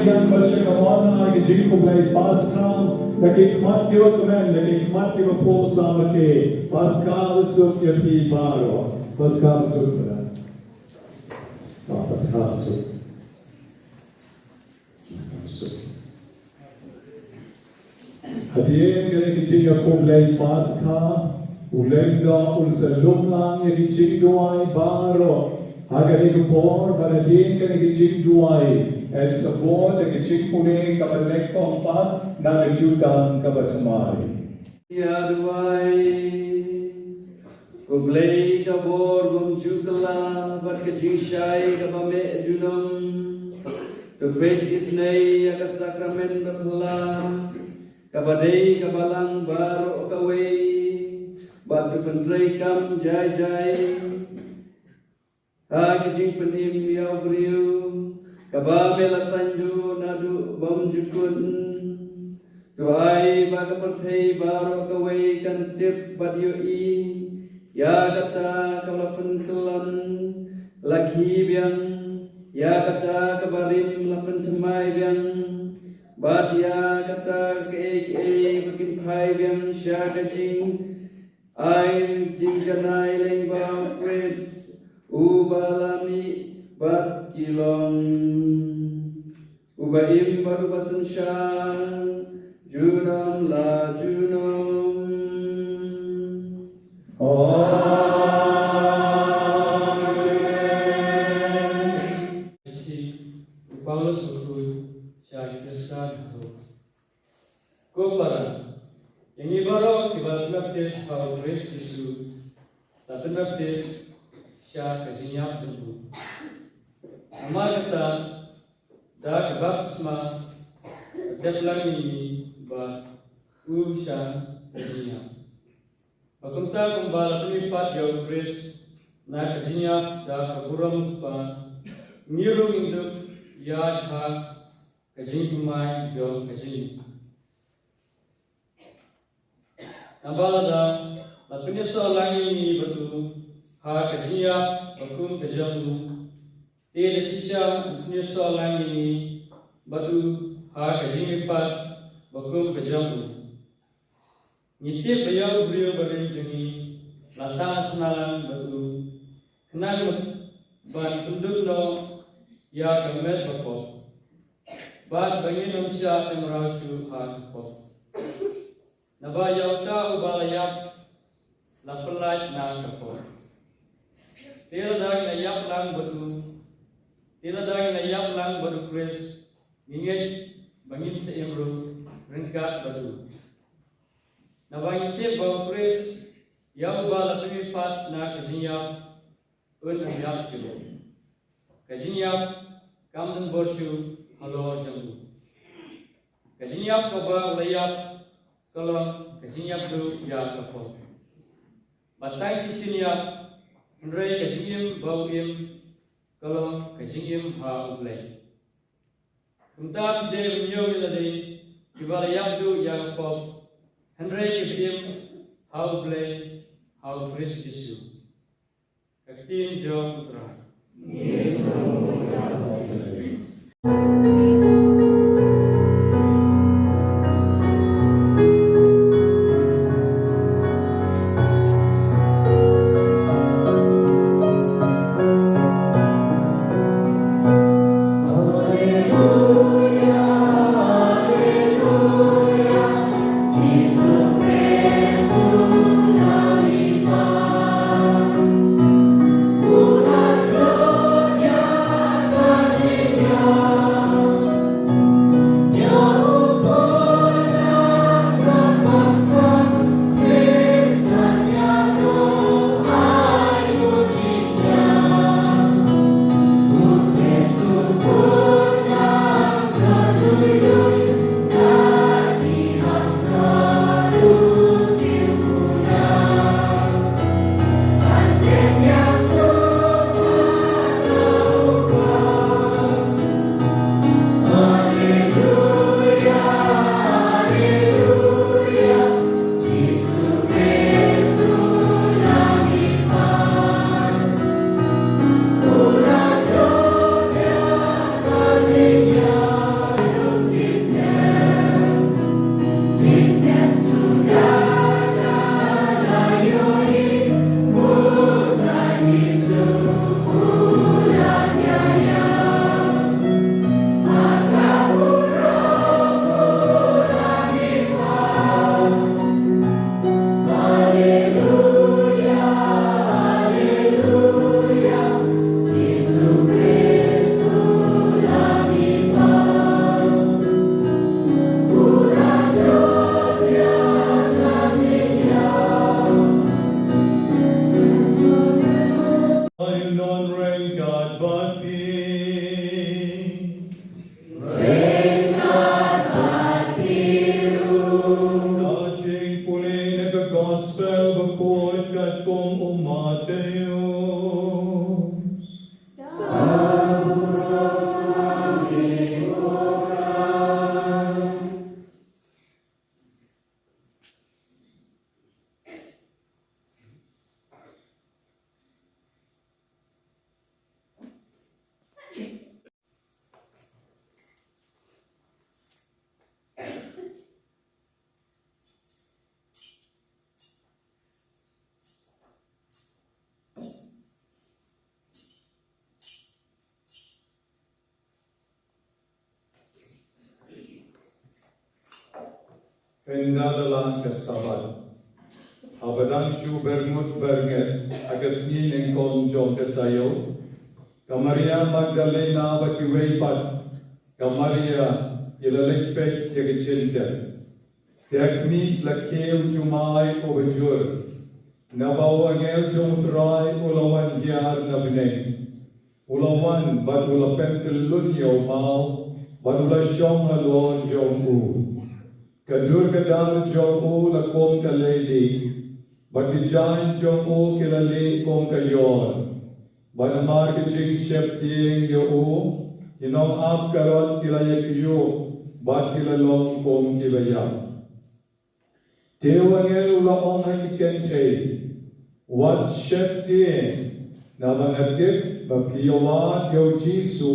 Ïa ka ba sha ka mon ha ka jingkhublei Paskha, da ki khmat kiba kmen, da ki khmat kiba phuh samrkhie, Paskha basuk ïa phi baroh, Paskha basuk. Paskha basuk. Hadien kane ka jingïakhublei Paskha, u Lyngdoh un sa lum lang ïa ki jingduwai baroh ha kane ka por, bad hadien kane ka jingduwai yn sa bud da ka jingpule kaba nyngkong pat na ka jutang kaba thymmai. Ïa duwai. Ko Blei ka bor bymjukla bad ka jingshai kaba meh junom, to peit isynei ïa ka sakramen bapla, kaba dei ka balang baroh kawei, bad to pyntreikam jai jai ha ka jingpynim ïa u briew kaba me la saiñdur naduh bymjukut. To ai ba ka pyrthei baroh kawei kan tip bad ïohi ïa kata kaba la pynkylla, la khie biang, ïa kata kaba rim la pynthymmai biang, bad ïa kata kaei kaei ba kin phai biang sha ka jing ai jingjanai lyngba u Khrist, uba la mih bad ki long, uba im bad uba synshar junom la junom. Amen. Paulus bakhuid sha ki Khristan. Ko para, ïa ngi baroh kiba la pynbaptis ha u Khrist Jisu, la pynbaptis sha ka jingïap jong u. Namar kata, da ka baptisma, la tep lang ïa ngi bad u sha ka jingïap. Ba kumta kumba la pynmihpat ïa u Khrist na ka jingïap da ka burom u Kpa, ngi ruh ngin dup ïaid ha ka jingthymmai jong ka jingim. Naba lada la pynïasoh lang ïa ngi bad u ha ka jingïap ba kum ka jong u, te da shisha yn pynïasoh lang ïa ngi bad u ha ka jingmihpat ba kum ka jong u. Ngi tip ba ïa u briew barim jong ngi la sah khnang lang bad u, khnang ban pynduh noh ïa ka met bapop, bad ba ngin ym shah tymraw shuh ha ka pop. Naba ïa uta uba la ïap la pyllait na ka pop. Te lada ngi la ïap lang bad u, te lada ngi la ïap lang bad u Khrist, ngi ngeit ba ngin sa im ruh ryngkat bad u. Naba ngi tip ba u Khrist, ïa uba la pynmihpat na ka jingïap, un ym ïap shuh. Ka jingïap kam don bor shuh halor jong u. Ka jingïap kaba u la ïap ka long ka jingïap duh ïa ka pop. Bad tang shisien ïap, hynrei ka jingim ba u im ka long ka jingim ha U Blei. Kumta phi dei ban ïoh ïa lade kiba la ïap duh ïa ka pop, hynrei kiba im ha U Blei, ha U Khrist Jisu. Ka ktien jong U Trai. Ïa bad phi. Bad phi ruh. Ka jingpule na ka Gospel bakhuid katkum u Mathaios. Ynda la leit ka Sabbath, haba dang shu berngut berngeit ha ka sngi nyngkong jong ka taïew, ka Maria Magdalena bad kiwei pat ka Maria ki la leit peit ïa ka jingtep. Te ha khmih, la khie u jumai uba jur, naba u angel jong U Trai u la wan hiar na bneng. U la wan bad u la pyntyllun ïa u maw bad u la shong halor jong u. Ka dur ka dar jong u la kum ka leilieh, bad ki jaiñ jong u ki la lieh kum ka ïor. Bad namar ka jingsheptieng ïa u, ki nongap karot ki la ïakynduh bad ki la long kum kiba ïap. Te u angel u la ong ha ki kynthei, wat sheptieng, naba nga tip ba phi ïawad ïa u Jisu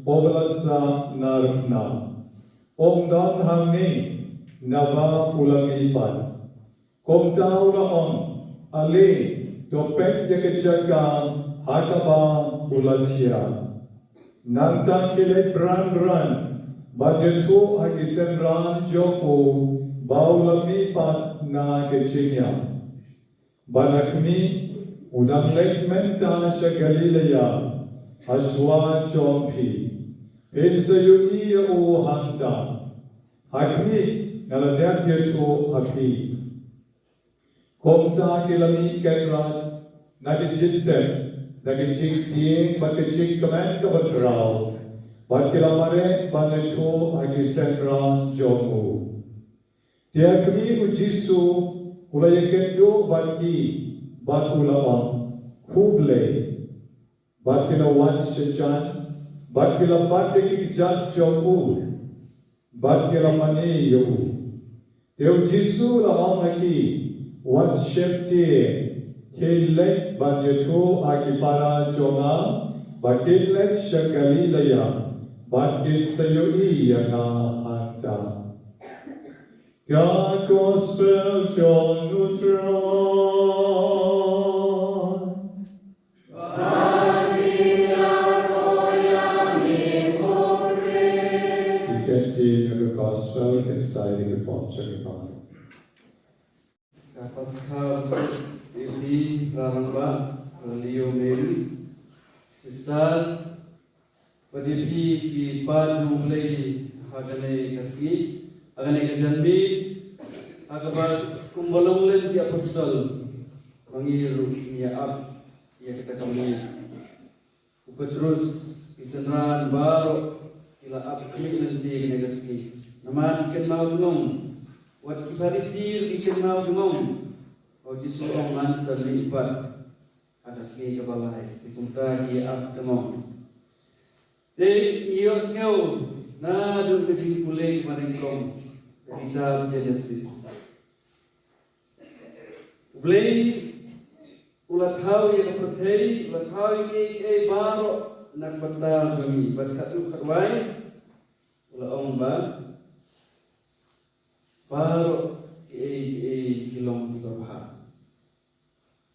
uba la sah na rypna. Um don hangne, naba u la mih pat. Kumta u la ong, ale, to peit ïa ka jaka ha kaba u la thiah. Nangta ki leit bran bran ban ïathuh ha ki synran jong u ba u la mih pat na ka jingïap. Bad ha khmih, u dang leit mynta sha Galilea, ha shuwa jong phi. Phin sa ïohi ïa u hangta. Ha khmih, nga la dep ïathuh ha phi. Kumta ki la mih kynrad na ka jingtep, na ka jingtieng bad ka jingkmen kaba khraw, bad ki la mareh ban ïathuh ha ki synran jong u. Te ha khmih, u Jisu u la ïakynduh bad ki bad u la ong, khublei. Bad ki la wan shajan, bad ki la bat ïa ki kjat jong u, bad ki la mane ïa u. Te u Jisu u la ong ha ki, wat sheptieng, khie leit ban ïathuh ha ki para jong nga ba kin leit sha Galilea, bad kin sa ïohi ïa nga hangta. Ka Gospel jong U Trai. Ki ktien jong ka Gospel kin sa ai ïa ka pop jong ngi baroh. Ka Paskha u suk ïa phi, Rangbah, Leo Mary, Sister, bad ïa phi ki paid jong U Blei ha kane ka sngi, ha kane ka janmiet, ha kaba kumba long lem ki apostol, ma ngi ruh ngi ïa ap ïa kata ka miet. U Petrus, ki synran baroh ki la ap khmih lynti kane ka sngi. Namar ki kynmaw bynriew, wat ki Pharisi ruh ki kynmaw bynriew. U Jisu u ong ngan sa mih pat ha ka sngi kaba lai, te kumta ki ap bynriew. Te ngi ïohsngew naduh ka jingpule kaba nyngkong ka kitab Genesis. U Blei u la thaw ïa ka pyrthei, u la thaw ïa kiei kiei baroh na ka bynta jong ngi, bad katto katne u la ong ba baroh kiei kiei ki long kiba bha.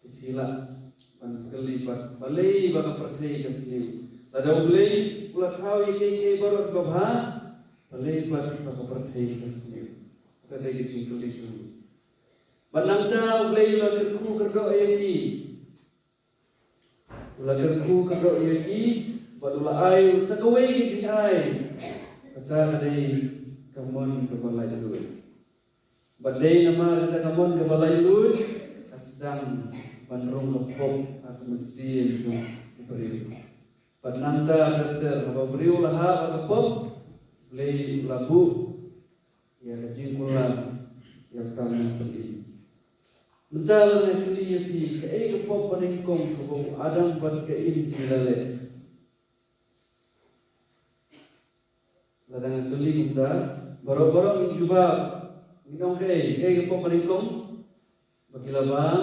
Te phi lah ban kylli pat, balei ba ka pyrthei ka sniew? Lada U Blei u la thaw ïa kiei kiei baroh kiba bha, balei pat ba ka pyrthei ka sniew? Ka dei ka jingkylli jong ngi. Bad nangta U Blei u la kyrkhu kyrdoh ïa ki. U la kyrkhu kyrdoh ïa ki, bad u la ai sa kawei ka jingai. Kata ka dei ka mon kaba laitluid. Bad dei namar kata ka mon kaba laitluid, ka sdang ban rung ka pop ha ka mynsiem jong u briew. Bad nangta ter ter haba u briew u la hap ha ka pop, U Blei u la buh ïa ka jingkular ïa ka kam jong U Blei. Mynta lada nga kylli ïa phi, kaei ka pop banyngkong kaba u Adam bad ka Im ki la leh? Lada nga kylli kumta, baroh baroh ngin jubab, ngin ong kaei, kaei ka pop banyngkong ba ki la bam?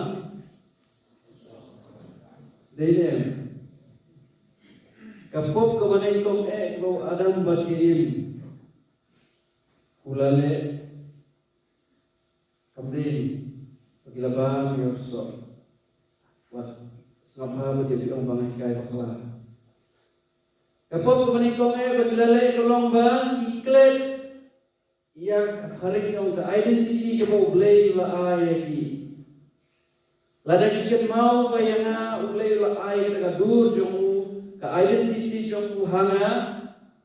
Dei ne em? Ka pop kaba nyngkong eh kaba u Adam bad ka Im u la leh, kam dei ba ki la bam ïa u soh. Wat sngap bha ba dei phi ong ba nga hikai bakla. Ka pop kaba nyngkong eh ba ki la leh ka long ba ki klet ïa ka, phareng ong, ka identity kaba U Blei u la ai ïa ki. Lada ki kynmaw ba ïa nga U Blei u la ai ïa ka dur jong u, ka identity jong u ha nga,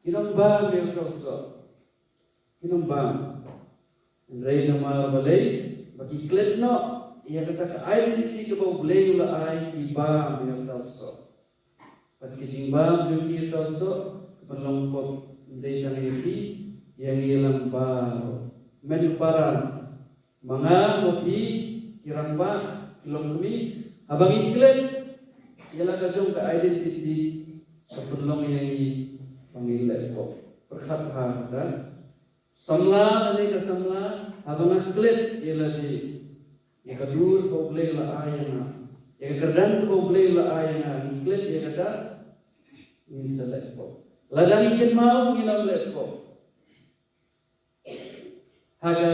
kin ym bam ïa uta u soh. Kin ym bam. Hynrei namar balei? Ba ki klet noh ïa kata ka identity kaba U Blei u la ai, ki bam ïa uta u soh. Bad ka jingbam jong ki ïa uta u soh ka pynlong pop ym dei tang ïa ki, ïa ngi lang baroh. Myn para, ma nga ma phi, ki rangbah, ki longkmie, haba ngi klet ïa la ka jong ka identity, ka pynlong ïa ngi ba ngi leh pop. Pyrkhat bha, ka samla lane ka samla, haba nga klet ïa lade, ïa ka dur kaba U Blei u la ai ïa nga, ïa ka kyrdan kaba U Blei u la ai ïa nga, ngi klet ïa kata, ngin sa leh pop. Lada ngi kynmaw, ngin ym leh pop. Ha ka,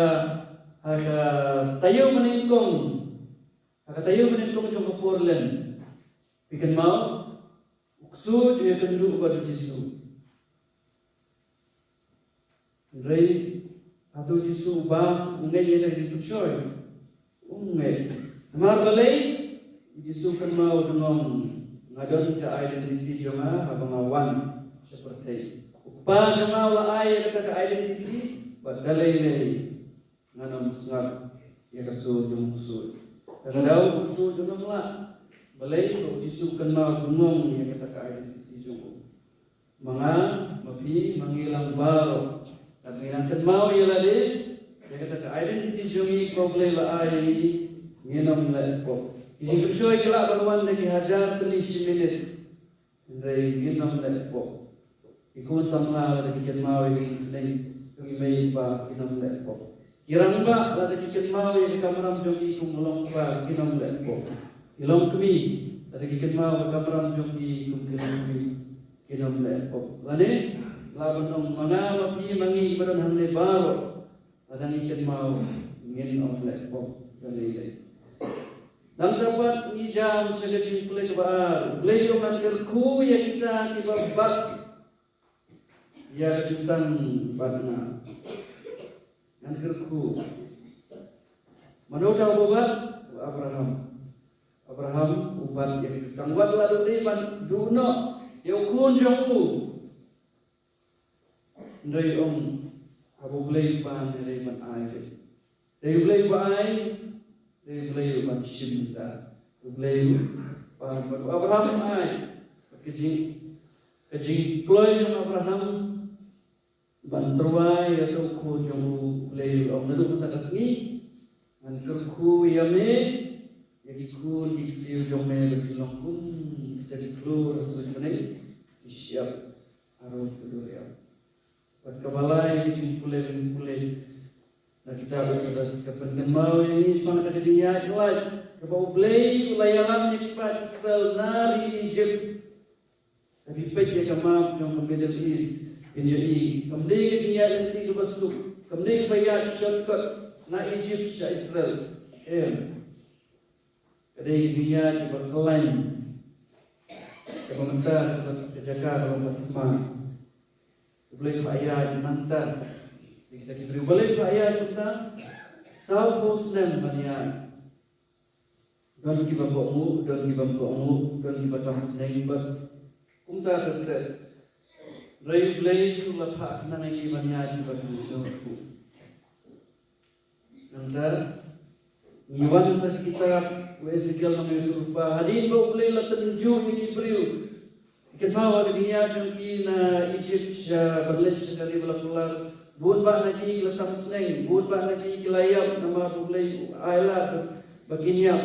ha ka taïew banyngkong, ha ka taïew banyngkong jong ka por lem, phi kynmaw, u ksuid u ïakynduh bad u Jisu. Hynrei hato u Jisu u bam, u ngeit ïa ka jingpynshoi? Um ngeit. Namar balei? U Jisu u kynmaw, u ong, nga don ka identity jong nga haba nga wan sha pyrthei. U Kpa jong nga u la ai ïa kata ka identity, bad da lei lei ngan ym sngap ïa ka sur jong u ksuid. Kata ka daw u ksuid un ym lah. Balei? Ba u Jisu u kynmaw, u ong, ïa kata ka identity jong u. Ma nga, ma phi, ma ngi lang baroh, lada ngi nang kynmaw ïa lade, ïa kata ka identity jong ngi kaba U Blei u la ai ïa ngi, ngin ym leh pop. Ki jingpynshoi ki lah ban wan da ki hajar tylli shi minit, hynrei ngin ym leh pop. Ki khun samla lada ki kynmaw ïa ka jingsneng jong i mei i pa, kin ym leh pop. Ki rangbah lada ki kynmaw ïa ka kamram jong ki kum u longkpa, kin ym leh pop. Ki longkmie lada ki kynmaw ka kamram jong ki kum ki longkmie, kin ym leh pop. Lane lah ban ong, ma nga ma phi ma ngi kiba don hangne baroh, lada ngi kynmaw, ngin ym leh pop da lei lei. Nangta pat ngi jam sha ka jingpule kaba ar. U Blei u ong, ngan kyrkhu ïa kita kiba bat ïa ka jutang bad nga. Ngan kyrkhu. Mano uta uba bat? U Abraham. Abraham u bat ïa ka jutang. Wat la u dei ban duh noh ïa u khun jong u, hynrei u ong, haba U Blei u pan, hynrei ban ai. Dei U Blei uba ai, dei U Blei uban shim da. U Blei u pan, bad u Abraham u ai. Ka jing, ka jingkloi jong u Abraham ban tyrwa ïa uta u khun jong u, U Blei u ong, naduh mynta ka sngi ngan kyrkhu ïa me, ïa ki khun ki ksiew jong me, ba kin long kum kita ki khlur ha suiñ bneng, ki shyiap harud ka duriaw. Bad kaba lai, ka jingpule, ka jingpule na kitab Exodus ka pynkynmaw ïa ngi shaphang kata ka jingïaid lait kaba U Blei u la ïalam ïa ki paid Israel na ri Egypt. Lada phi peit ïa ka map jong ka Middle East, phin ïohi kam dei ka jingïaid lynti kaba suk, kam dei kaba ïaid shortcut na Egypt sha Israel. Em. Ka dei ka jingïaid kaba khlaiñ, kaba mynta ka jaka kaba thma. U Blei u la ïaid mynta ïa kita ki briew. Balei u la ïaid mynta? Sawphew snem ban ïaid. Don kiba kohnguh, don kiba kohnguh, don kiba tang sneng bad kumta ter ter. Hynrei U Blei u la phah khnang ïa ki ban ïaid kiba sngewthuh. Nangta ngi wan sha ka kitab u Ezekiel, nongïathuhlypa, hadien ba U Blei u la tynjuh ïa ki briew Kynmaw ha ka jingïaid jong ki na Egypt sha ban leit sha ka ri ba la kular. Bun bah na ki ki la tam sneng, bun bah na ki ki la ïap namar ba U Blei u ailad ba kin ïap.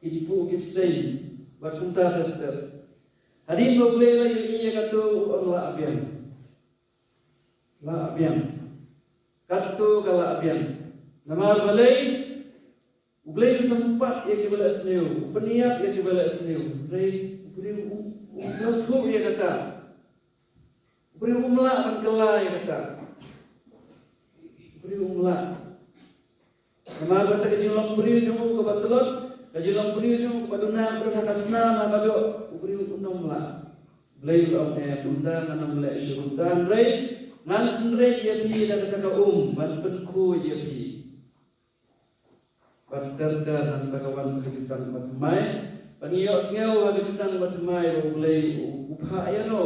Ki dei pu ki seng bad kumta ter ter. Hadien ba U Blei u la ïohi ïa kato u ong lah biang. Lah biang. Kato ka lah biang. Namar balei? U Blei u sympat ïa kiba leh sniew, u pynïap ïa kiba leh sniew. Hynrei u briew u, u sngewthuh ïa kata. U briew um lah ban kylla ïa kata. U briew um lah. Namar kata ka jinglong briew jong u kaba tlot, ka jinglong briew jong u kaba duna, kaba duna ha ka snam ha ka doh, u briew um lah. Blei u ong em, mynta ngan ym leh shuh kumta, hynrei ngan synreit ïa phi da kata ka um ban pynkhuid ïa phi. Bad ter ter nangta ka wan sa ka jutang bathymmai. Bad ngi ïohsngew ha ka jutang bathymmai ba U Blei u, u phah ïa no.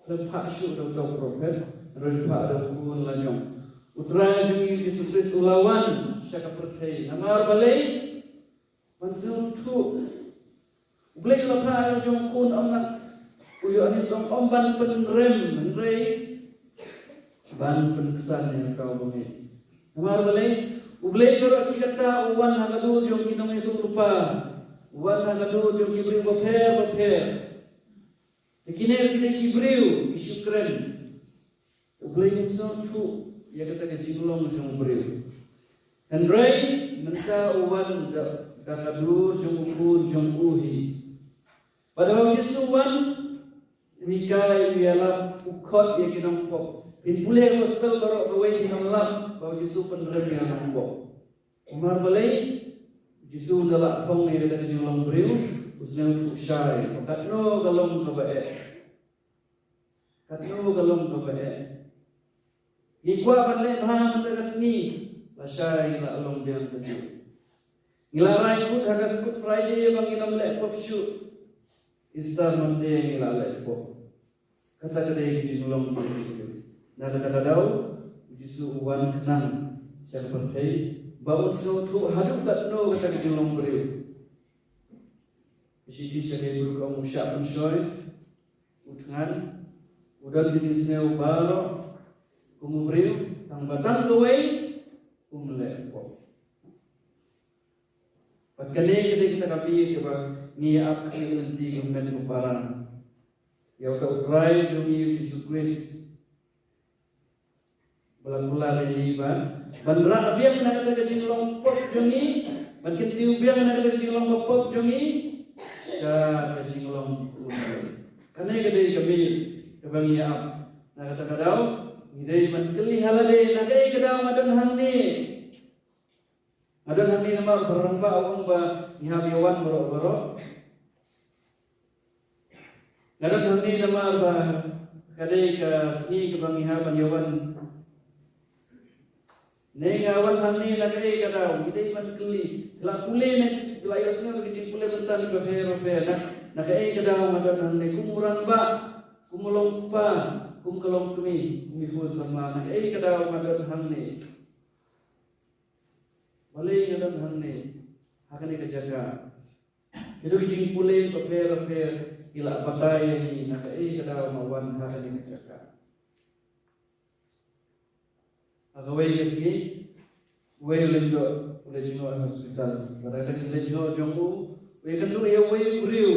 Lem phah shuh da uta u prophet, hynrei phah da u khun la jong U Trai jong ngi Jisu Khrist u la wan sha ka pyrthei. Namar balei? Ban sngewthuh. U Blei u la phah la jong u khun, ym na u Ïoannis, ym, ym ban pynrem, hynrei ban pynksan ïa ka kaba miet. Namar balei? U Blei baroh shi katta u wan ha ka dur jong ki nongïathuhlypa. U wan ha ka dur jong ki briew bapher bapher. Te kine ki dei ki briew ki shu kren. U Blei um sngewthuh ïa kata ka jinglong jong u briew. Hynrei mynta u wan da, da ka dur jong u khun jong u hi. Bad haba u Jisu u wan, u hikai, u ïalap, u khot ïa ki nongpop. Phin pule ha gospel baroh kawei, phin ym lap ba u Jisu u pynrem ïa ki nongpop. Namar balei? U Jisu un da lah phong ïa kata ka jinglong briew, u sngewthuh shai ba katno ka long kaba eh. Katno ka long kaba eh. Ngi kwah ban leh bha mynta ka sngi, lashai ngi la long biang ka jong. Ngi la rai kut ha ka Good Friday ba ngin ym leh pop shuh. Easter Monday ngi la leh pop. Kata ka dei ka jinglong jong ngi. Na kata ka daw, U Jisu u wan khnang sha ka pyrthei ba un sngewthuh haduh katno kata ka jinglong briew. Ka shithi sha ka Hebru ka ong u shah pynshoi, u thngan, u don ka jingsngew baroh kum u briew, tang ba tang kawei um leh pop. Bad kane ka dei kata ka miet kaba ngi ïa ap ha ka lynti ka met ka para. Ïa uta U Trai jong ngi U Jisu Khrist. Ba la kular ïa ngi ban, ban rah biang na kata ka jinglong pop jong ngi, ban kyntiew biang na kata ka jinglong ba pop jong ngi sha ka jinglong u Blei. Kane ka dei ka miet kaba ngi ïa ap. Na kata ka daw ngi dei ban kylli ha lade, na kaei ka daw nga don hangne? Nga don hangne namar ba rangbah u ong ba ngi hap ïa wan baroh baroh. Nga don hangne namar ba ka dei ka sngi kaba ngi hap ban ïa wan. Ne nga wan hangne na kaei ka daw? Ngi dei ban kylli. Ki la pule ne ki la ïohsngew ka jingpule mynta na ki bapher bapher. Na, na kaei ka daw nga don hangne kum u rangbah, kum u longkpa, kum ka longkmie, kum i khun samla? Na kaei ka daw nga don hangne? Balei nga don hangne ha kane ka jaka? Kito ki jingpule bapher bapher ki la batai ïa ngi, na kaei ka daw nga wan ha kane ka jaka. Ha kawei ka sngi, uwei u lyngdoh u leit jngoh ha hospital. Bad ha ka jingleit jngoh jong u, u ïakynduh ïa uwei u briew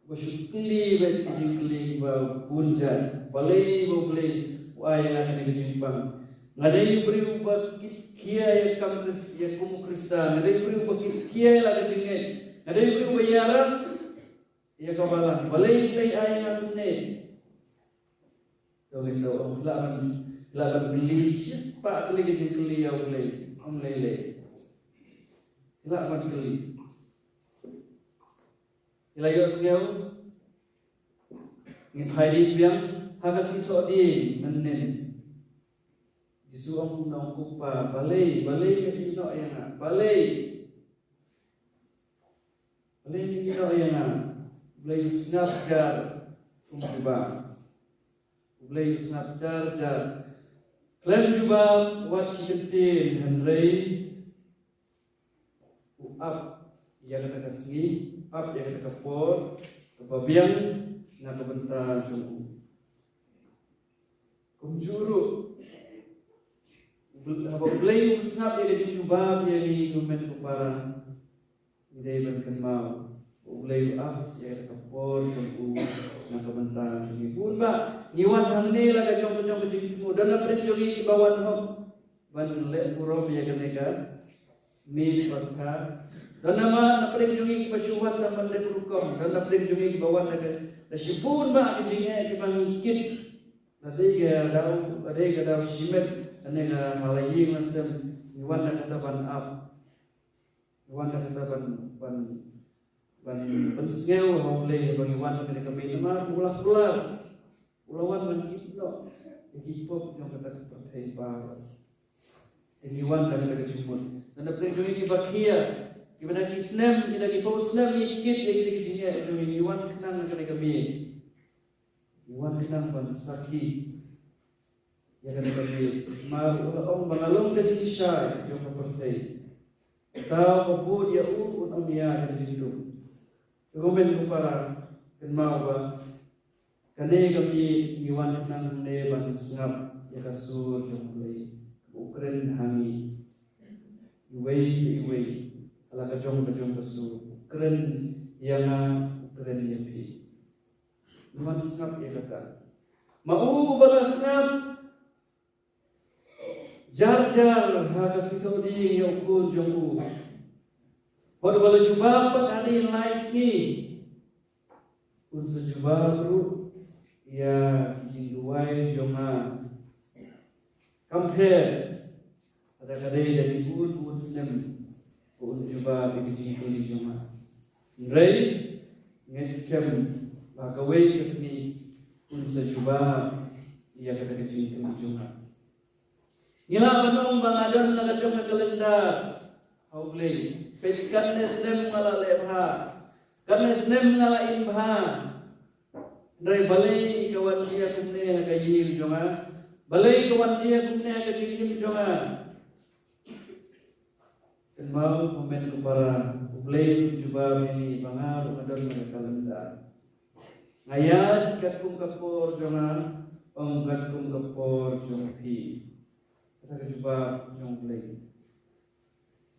uba shu kylli beit ki jingkylli kiba bun jait. Balei ba U Blei u ai ïa nga kane ka jingpang? Nga dei u briew uba kitkhia ïa ka kam Khrist-, ïa kum u Khristan. Nga dei u briew uba kitkhia ïa la ka jingngeit. Nga dei u briew uba ïarap ïa ka balang. Balei U Blei u ai ïa nga kumne? To ngin, to ong, lah ban, lah ban kylli shispah tylli ki jingkylli ïa U Blei. Ym lei lei. Lah ban kylli. Ngi la ïohsngew, ngin phai dien biang ha ka sngi thohdieng mynnin. Jisu ong kumno, ong, Ko Pa, balei, balei me ïehnoh ïa nga? Balei? Balei me ïehnoh ïa nga? U Blei u sngap jar kum jubab. U Blei u sngap jar jar. Khlem jubab wat shi kyntien, hynrei u ap ïa kata ka sngi ap ïa kata ka por kaba biang na ka bynta jong u. Kumjuh ruh, haba U Blei u sngap ïa ka jingjubab ïa ngi, kumne ko para, ngi dei ban kynmaw ba U Blei u ap ïa kata ka por jong u na ka bynta jong ngi. Bun ba ngi wan hangne la ka jong ka jong ka jingthmu. Don na pdeng jong ngi kiba wan hok ban leh burom ïa kane ka miet Paskha. Don namar na pdeng jong ngi kiba shu wan tang ban leh rukom. Don na pdeng jong ngi kiba wan da ka, da shibun ba ki jingeh kiba ngi kit. Lada dei ka daw, lada dei ka daw shimet, lane ka hala ïing la sem, ngi wan da kata ban ap. Ngi wan da kata ban, ban, ban, ban sngew ha U Blei ba ngi wan da kane ka miet namar u la kular. U la wan ban kit noh ïa ki pop jong kata ka pyrthei baroh. Te ngi wan da kata ka jingmut. Don na pdeng jong ngi kiba khia, kiba da ki snem, kiba da ki phew snem ngi kit ïa kita ki jingeh jong ngi, ngi wan khnang na kane ka miet. Ngi wan khnang ban sakhi ïa kane ka miet. Namar u la ong ba nga long ka jingshai jong ka pyrthei. Uta uba bud ïa u un ym ïaid ha ka jingdum. Te kumne ko para, kynmaw ba kane ka miet ngi wan khnang ne ban sngap ïa ka sur jong U Blei ba u kren ha ngi. Iwei pa iwei, ha la ka jong ka jong ka sur, u kren ïa nga, u kren ïa phi. Ngi wan sngap ïa kata. Ma u uba la sngap jar jar ha ka sngewthuh ïa u khun jong u, bad uba la jubab pat ha ki lai sngi, un sa jubab ruh ïa ki jingduwai jong nga. Kam pher lada ka dei da ki bun bun snem ba un jubab ïa ki jingkylli jong nga. Hynrei ngeit skhem ba kawei ka sngi un sa jubab ïa kata ka jingkylli jong nga. Ngi lah ban ong ba nga don la ka jong ka calendar ha U Blei. Peit, katne snem nga la leh bha, katne snem nga la im bha. Hynrei balei ka wan ïa kumne ha ka ïing jong nga? Balei ka wan ïa kumne ha ka jingim jong nga? Kynmaw kumne ko para, U Blei u jubab ïa ngi ba nga ruh nga don la ka calendar. Nga ïaid katkum ka por jong nga, ym katkum ka por jong phi. Kata ka jubab jong U Blei.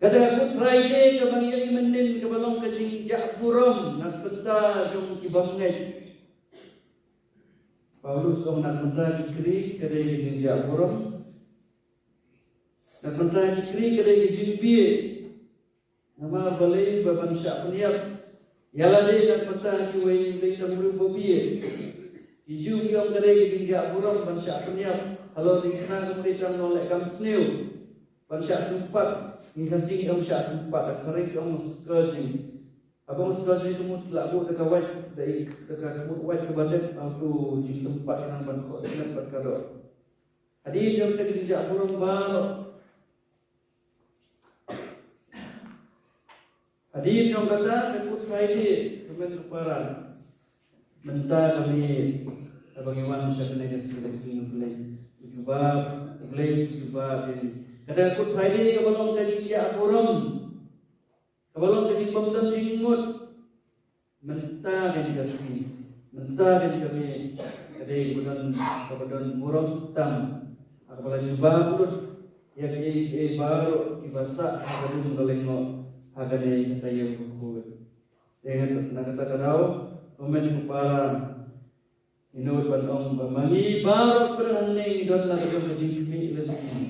Kata ka Good Friday kaba ngi ïohi mynnin kaba long ka jingjah burom na ka bynta jong ki bymngeit. Paulus ong na ka bynta ki Greek ka dei ka jingjah burom. Na ka bynta ki Greek ka dei ka jingbieit. Namar balei ba ban shah pynïap ïa lade na ka bynta kiwei, dei tang briew ba bieit. Ki Jiw ki ong ka dei ka jingjah burom ban shah pynïap halor dei kane ka dei tang nongleh kam sniew. Ban shah sympat, ngi Khasi ngi ong shah sympat, ha Khare ki ong scourging. Haba ong scourging ka mut la buh da ka wait, da i, da ka mut wait kaba dep, ha tu jingsympat khnang ban khohsnep bad ka doh. Hadien jong ka jingjah burom baroh. Hadien jong kata ka Good Friday, kumne ko para. Mynta ka miet, kaba ngi wan sha kane ka sien ka jong U Blei, u jubab, U Blei u jubab ïa ngi. Kata ka Good Friday kaba long ka jingjah burom, kaba long ka jingbymdon jingmut. Mynta kane ka sngi, mynta kane ka miet, ka dei kaba don, kaba don burom tam, ha kaba la jubab lut ïa kiei kiei baroh kiba sah ha ka dum ka lyngngoh ha kane ka taïew bakhuid. Te na kata ka daw, kumne ko para, ngi nud ban ong ba ma ngi baroh pyrshah ngi don la ka jong ka jingkhmih lynti.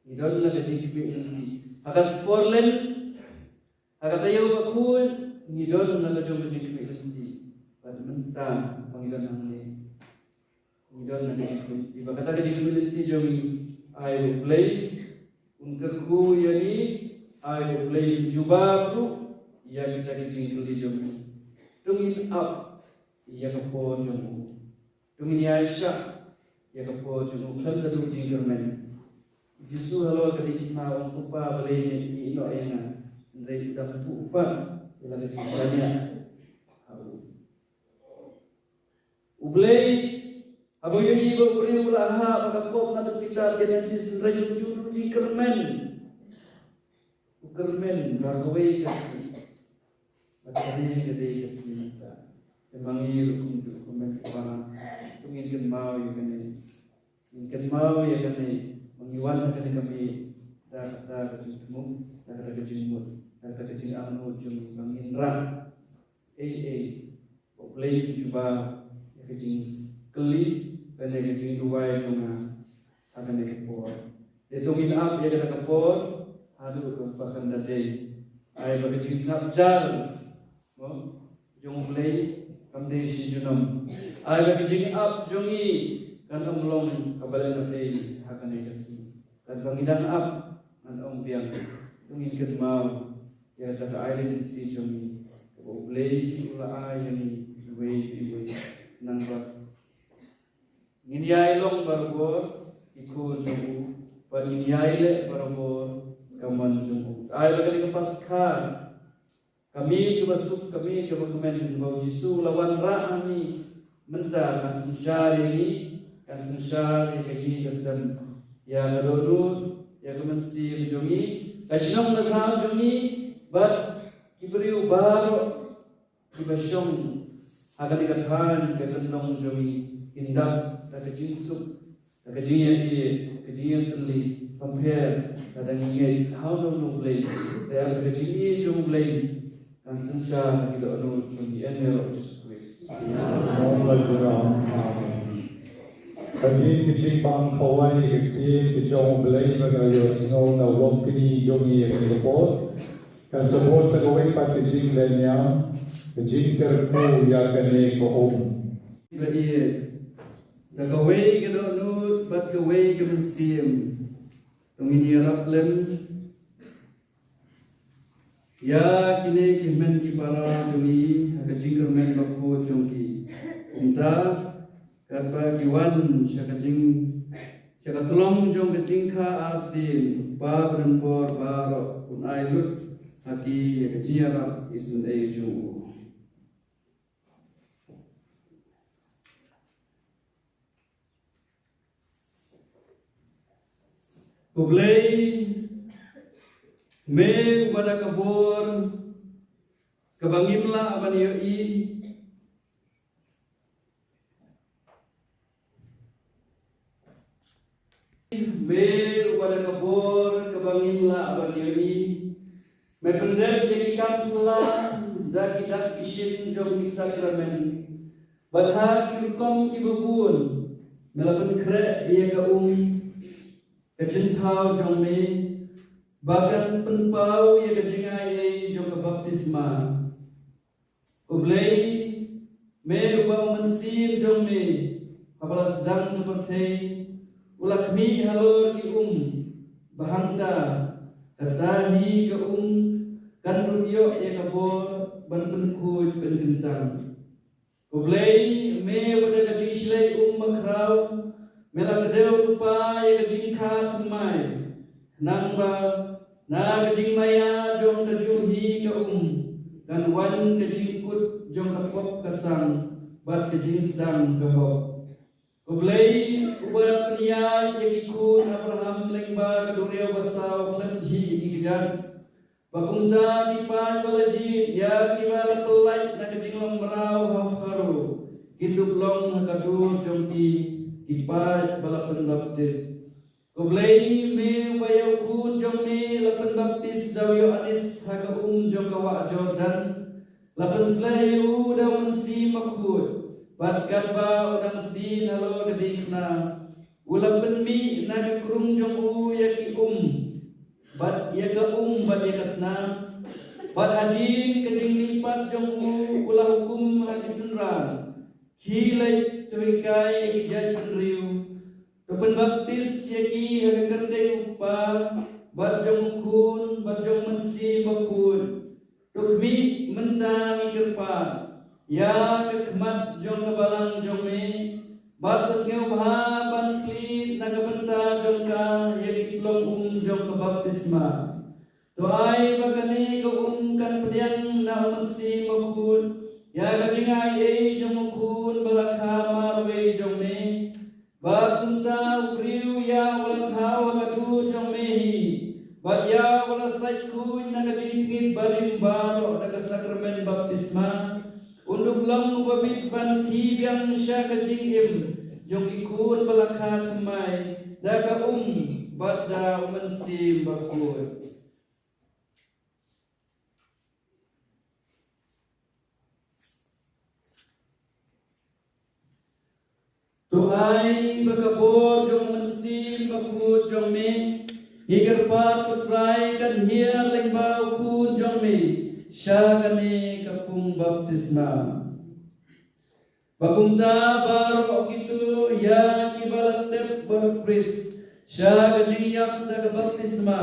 Ngi don la ka jingkhmih lynti. Ha ka por Lent, ha ka taïew bakhuid, ngi don la ka jong ka jingkhmih lynti. Bad mynta ba ngi don hangne, ngi don la ka jingkhmih lynti. Bad kata ka jingkhmih lynti jong ngi, ai U Blei un kyrkhu ïa ngi, ai U Blei un jubab ruh ïa kita ki jingkylli jong ngi. To ngin ap ïa ka por jong u. To ngin ïaishah ïa ka por jong u khlem da duh jingkyrmen. Jisu halor ka diengphna u ong, Kpa, balei me ïehnoh ïa nga? Hynrei u dang buh pat ïa la ka jingshaniah ha u. U Blei, haba u ïohi ba u briew u la hap ha ka pop naduh kitab Genesis, hynrei um ju duh jingkyrmen. U kyrmen da kawei ka sngi. Bad kane ka dei ka sngi mynta. Te ma ngi ruh kumjuh kum ki para, to ngin kynmaw ïa kane. Ngin kynmaw ïa kane, ba ngi wan ha kane ka miet da kata ka jingthmu, da kata ka jingmut, da kata ka jingangnud jong ngi, ba ngin rah ei ei ba U Blei un jubab ïa ka jingkylli lane ka jingduwai jong nga ha kane ka por. Te to ngin ap ïa kata ka por haduh kaba kan da dei. Ai ba ka jingsngap jar, mo, jong U Blei kam dei shi junom. Ai ba ka jingap jong ngi kan ym long kaba leh na dei ha kane ka sngi. Katba ngi dang ap ngan ong biang, to ngin kynmaw ïa kata ka identity jong ngi kaba U Blei u la ai ïa ngi iwei pa iwei. Nangba ngin ïai long barabor ki khun jong u, bad ngin ïai leh barabor ka mon jong u. Ai ba kane ka Paskha, ka miet kaba suk, ka miet kaba kmen ba U Jisu u la wanrah ha ngi mynta kan synshar ïa ngi, kan synshar ïa ka ïing ka sem, ïa ka dohnud, ïa ka mynsiem jong ngi, ka shnong ka thaw jong ngi, bad ki briew baroh kiba shong ha kane ka thaiñ ka kyndong jong ngi kin dap da ka jingsuk, da ka jingïeit, ka jingïeit kylli, pynpher lada ngi ngeit ha uno uno U Blei. Te ïa ka jingïeit jong U Blei kan synshar ha ki dohnud jong ngi, ha ka kyrteng U Jisu Khrist. Amen. Amen. Ka dei ka jingbam khawai ka ktien ka jong U Blei ba ka la ïohsngew na u longkmie jong ngi ha kane ka por. Kan sa bud sa kawei pat ka jinglehniam, ka jingkyrkhu ïa kane ka um. Ba ïeit, da kawei ka dohnud bad kawei ka mynsiem, to ngin ïarap lem ïa kine ki hynmen ki para jong ngi ha ka jingkyrmen bakhuid jong ki. Kumta, katba ki wan sha ka jing, sha ka tlong jong ka jingkha arsien, U Kpa badonbor baroh un ai lut ha ki ïa ka jingïarap isynei jong u. Ko Blei, me uba da ka bor kaba ngim lah ban ïohi, me uba da ka bor kaba ngim lah ban ïohi, me pyndep ïa ki kam phylla da ki dak ki shin jong ki sakramen. Bad ha ki rukom kiba bun me la pynkhreh ïa ka um ka jingthaw jong me, ba kan pynpaw ïa ka jingai ei jong ka baptisma. Ko Blei, me uba u Mynsiem jong me, haba la sdang ka pyrthei, u la khmih halor ki um, ba hangta, kata hi ka um kan ruh ïoh ïa ka bor ban pynkhuid pynkyntang. Ko Blei, me uba da ka jingshlei um bakhraw, me la kdew lypa ïa ka jingkha thymmai. Khnang ba na ka jingmaïa jong ka jong hi ka um kan wan ka jingkut jong ka pop ka sang bad ka jingsdang ka hok. Ko Blei, uba pynïaid ïa ki khun Abraham lyngba ka duriaw basaw khlem jhieh ïa ki kjat. Ba kumta ki paid ba la jied ïa kiba la pyllait na ka jinglong mraw ha u Pharaoh kin dup long ha ka dur jong ki, ki paid ba la pynbaptis. Ko Blei, me uba ïa u khun jong me la pynbaptis da u Ïoannis ha ka um jong ka wah Jordan, la pynsleh ïa u da u Mynsiem Bakhuid, bad katba u dang sdien halor ka diengphna, u la pynmih na ka krung jong u ïa ki um, bad ïa ka um bad ïa ka snam. Bad hadien ka jingmihpat jong u, u la hukum ha ki synran, khie leit to hikai ïa ki jaitbynriew, to pynbaptis ïa ki ha ka kyrteng u Kpa, bad jong u Khun, bad jong u Mynsiem Bakhuid. To khmih mynta ngi kyrpad ïa ka khmat jong ka balang jong me, bad to sngewbha ban plie na ka bynta jong ka ïa ki tlong um jong ka baptisma. To ai ba kane ka um kan pdiang na u Mynsiem Bakhuid ïa ka jingai ei jong u Khun ba la kha marwei jong me, ba kumta u briew ïa uba la thaw ha ka dur jong me hi, bad ïa uba la sait khuid na ka jingtngit barim baroh da ka sakramen baptisma. U long uba bit ban khie biang sha ka jingim jong ki khun ba la kha thymmai da ka um bad da U Mynsiem Bakhuid. To ai ba ka bor jong U Mynsiem Bakhuid jong me, ngi kyrpad, ko Trai, kan hiar lyngba U Khun jong me sha kane ka pung baptisma. Ba kumta baroh kito ïa kiba la tep bad U Khrist sha ka jingïap da ka baptisma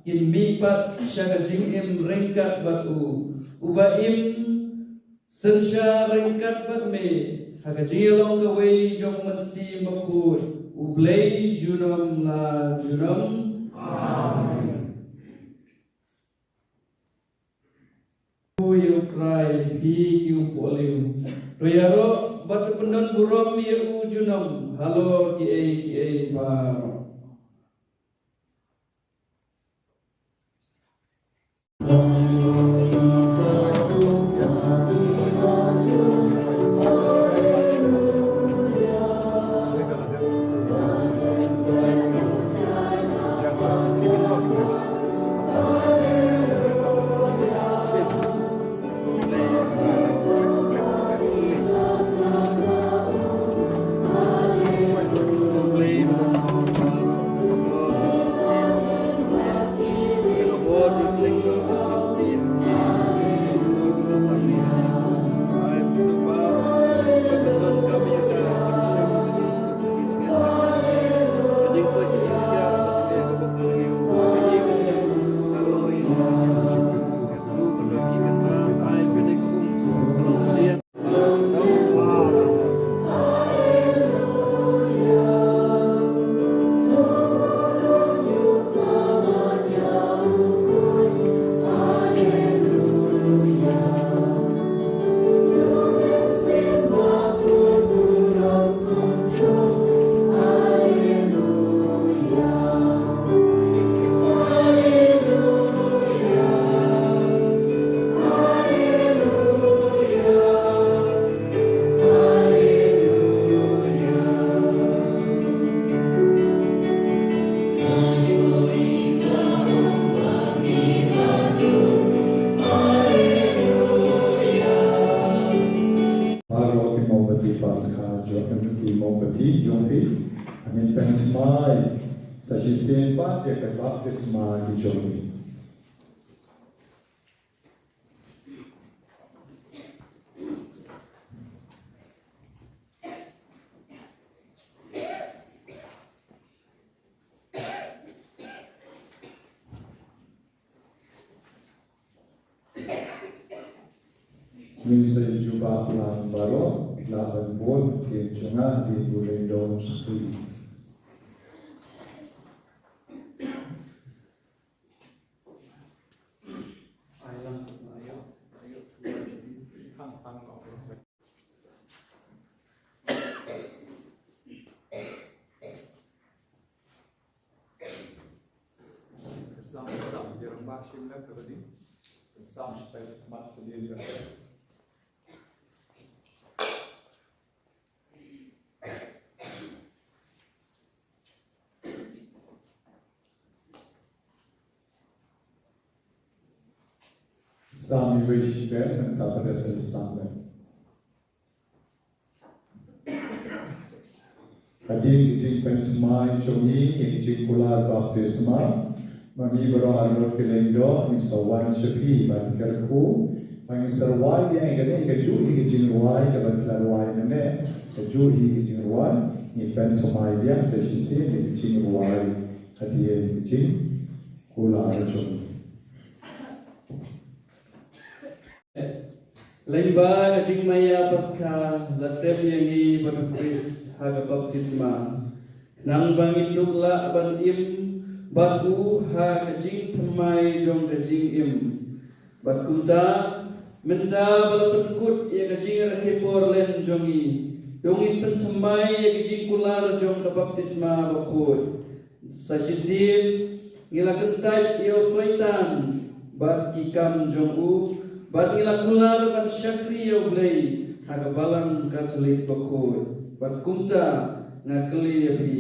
kin mih pat sha ka jingim ryngkat bad u, uba im synshar ryngkat bad me ha ka jingïalong kawei jong U Mynsiem Bakhuid, U Blei junom la junom. Amen. Ïa U Trai, phi ki u pohliew, to ïaroh bad to pyndon burom ïa u junom halor kiei kiei baroh. Baroh ki mawpati Paskha jong, ki mawpati jong phi, ngin pynthymmai sa shisien pat ïa ka baptisma ki jong phi. Ngin sa ïa jubab lang baroh, lah ban bud ïa ka jong nga ha ki lyngdoh shakri. Salm iwei shibet, nangta pat sa ïa Salm. Hadien ka jingpynthymmai jong ngi ïa ka jingkular baptisma, ma ngi baroh ha rud ki lyngdoh ngi sa wan sha phi ban kyrkhu, ba ngin sa rwai biang ïa kane, kajuh hi ka jingrwai kaba phi la rwai mynne, kajuh hi ka jingrwai, ngin pynthymmai biang sa shisien ïa ka jingrwai hadien ka jingkular jong ngi. Lyngba ka jingmaïa Paskha la tep ïa ngi bad U Khrist ha ka baptisma, khnang ba ngin duh lah ban im bad u ha ka jingthymmai jong ka jingim. Bad kumta, mynta ba la pynkut ïa ka jingrakhe por len jong ngi, to ngin pynthymmai ïa ka jingkular jong ka baptisma bakhuid. Sa shisien ngi la kyntait ïa u Soitan bad ki kam jong u, bad ngi la kular ban shakri ïa U Blei, ha ka Balang Katholik Bakhuid. Bad kumta nga kylli ïa phi,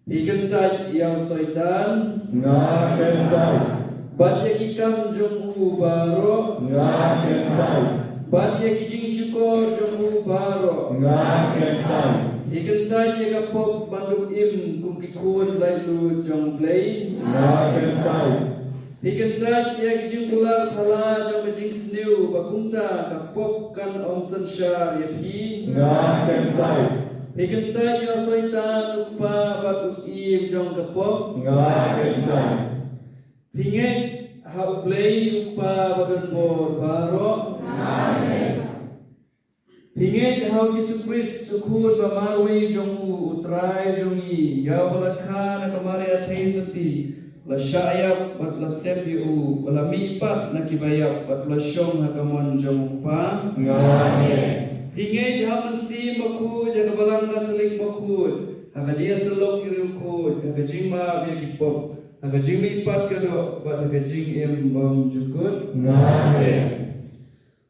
phi kyntait ïa u Soitan? Nga kyntait. Bad ïa ki kam jong u baroh? Nga kyntait. Bad ïa ki jingshukor jong u baroh? Nga kyntait. Phi kyntait ïa ka pop ban duh im kum ki khun laitluid jong U Blei? Nga kyntait. Phi kyntait ïa ka jingkular phala jong ka jingsniew ba kumta ka pop kan ym synshar ïa phi? Nga kyntait. Phi kyntait ïa u Soitan u kpa bad u syiem jong ka pop? Nga kyntait. Phi ngeit ha U Blei u Kpa badonbor baroh? Amen. Phi ngeit ha u Jisu Khrist u Khun ba marwei jong u, u Trai jong ngi, ïa uba la kha na ka Maria Theisotti, la shah ïap bad la tep ïa u, ba la mihpat na kiba ïap bad la shong ha ka mon jong u Kpa? Amen. Phi ngeit ha u Mynsiem Bakhuid, ha ka Balang Katholik Bakhuid, ha ka jingïasyllok ïa u riewkhuid, ha ka jingmap ïa ki pop, ha ka jingmihpat ka doh bad ha ka jingim bymjukut? Amen.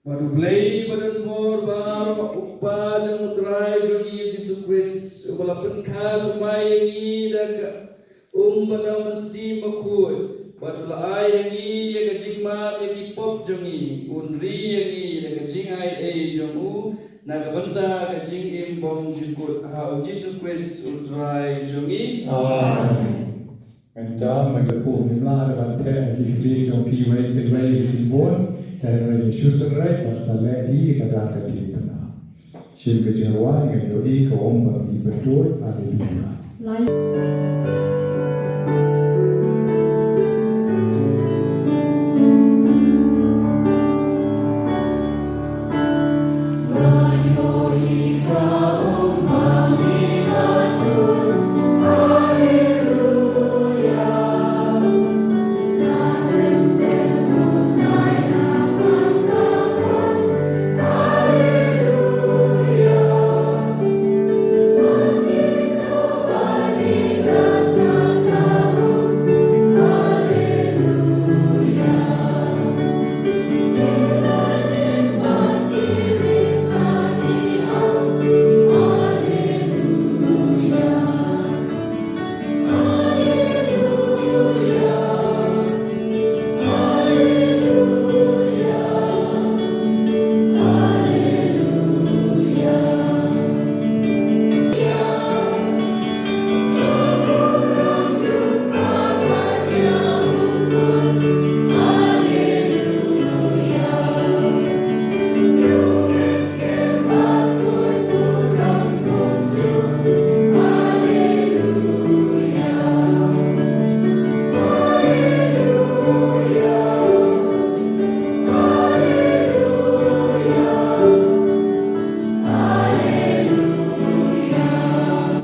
Bad U Blei badonbor baroh, u Kpa jong u Trai jong ngi Jisu Khrist, uba la pynkha thymmai ïa ngi da ka um bad da u Mynsiem Bakhuid, bad u la ai ïa ngi ïa ka jingmap ïa ki pop jong ngi, un ri ïa ngi da ka jingai ei jong u na ka bynta ka jingim bymjukut, ha u Jisu Khrist u Trai jong ngi. Amen. Mynta nga la pun ïa la da ban pynbeit ïa ki khlieh jong phi wei pa wei ki jingbun. Te hynrei shu sngewbha ba sa leh ïa ka da ka dei pynah. Shim ka jingrwai, ngan ïohi ka um ba ngi pynduh. Haleluya. Ai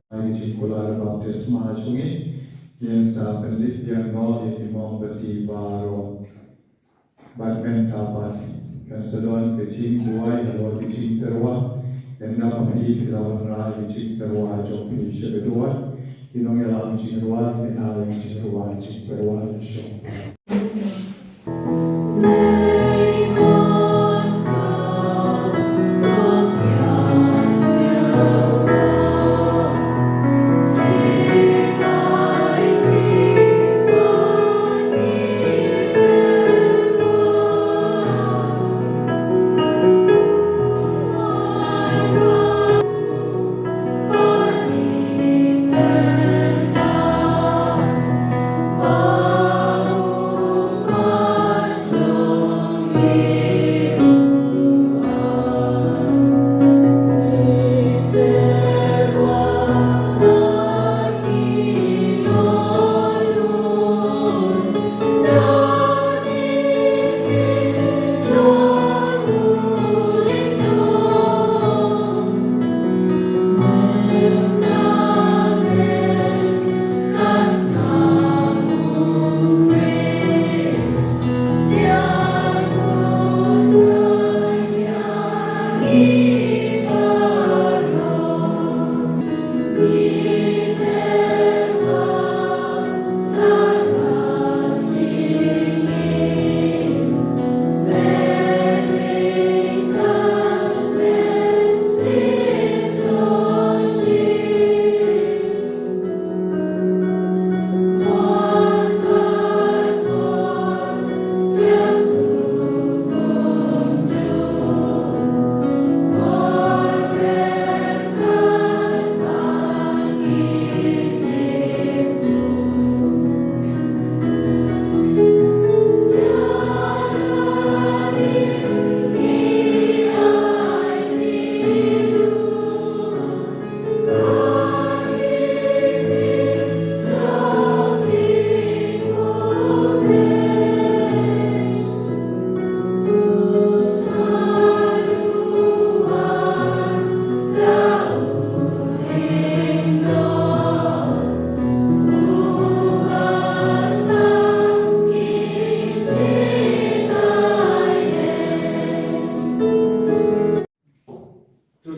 ka jingkular baptisma jong ngi, ngin sa pyndep ïa ki mombati baroh. Bad mynta pat kan sa don ka jingduwai halor ka jingtyrwa. Ynda ma phi phi la wanrah ïa ka jingtyrwa jong phi sha ka duwai, ki nongïalam jingtyrwa kin ai ka jingtyrwa, jingtyrwa jong phi.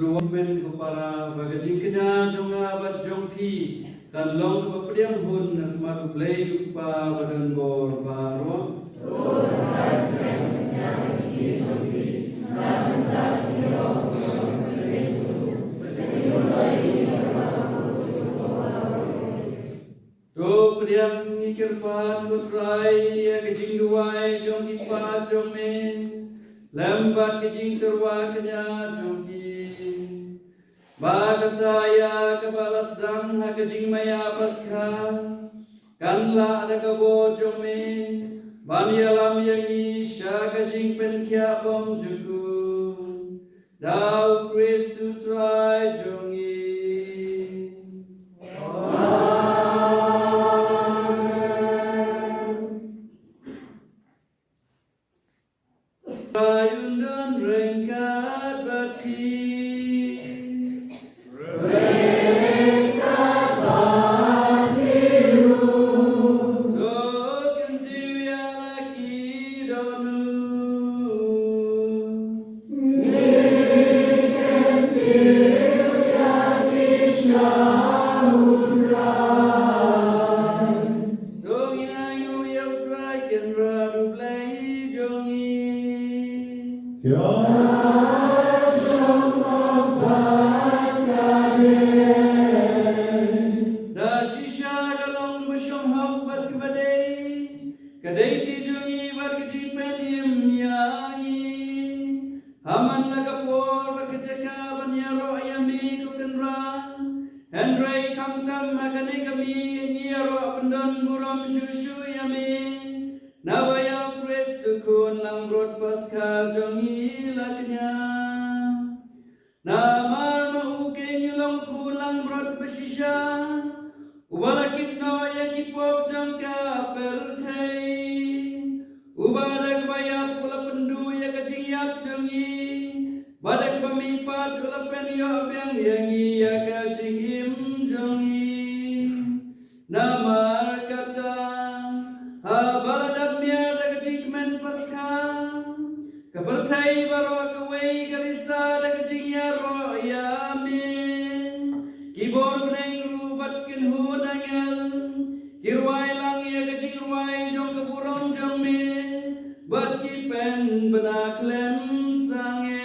Ruang men ko para, ba ka jingkñia jong nga bad jong phi kan long kaba pdiang hun ha khmat U Blei U Kpa badonbor baroh. To pdiang ngi kyrpad, ko Trai, ïa ka jingduwai jong ki paid jong me lem bad ka jingtyrwa kñia jong ki, ba kata ïa kaba la sdang ha ka jingmaïa Paskha kan lah da ka bor jong me ban ïalam ïa ngi sha ka jingpynkhiah bymjukut. Da U Khrist U Trai jong ngi. Amen. Trai un don ryngkat bad phi. Ryngkat bad phi ruh. To kyntiew ïa la ki dohnud. Ngi kyntiew ïa ki sha U Trai. To ngin ainguh ïa U Trai Kynrad U Blei jong ngi. Ïa shong hok bad ka dei. Da shisha ka long kaba shong hok bad kaba dei, ka dei ka jong ngi bad ka jingpynim ïa ngi. Ha man la ka por bad ka jaka ban ïaroh ïa me, ko Kynrad, hynrei khamtam ha kane ka miet ngi ïaroh pyndon burom shuh shuh ïa me, naba ïa U Khrist U Khun langbrot Paskha jong ngi la kñia. Namar ma u keiñ u long U Khun langbrot ba shisha, uba la kit noh ïa ki pop jong ka pyrthei, uba da kaba ïap u la pynduh ïa ka jingïap jong ngi, bad da kaba mihpat u la pynïoh biang ïa ngi ïa ka jingim jong ngi. Namar kata, haba la dap miar da ka jingkmen Paskha, ka pyrthei baroh kawei ka risa da ka jingïaroh ïa me. Ki bor bneng ruh bad kynhun angel ki rwai lang ïa ka jingrwai jong ka burom jong me, bad ki pynbna khlem sangeh.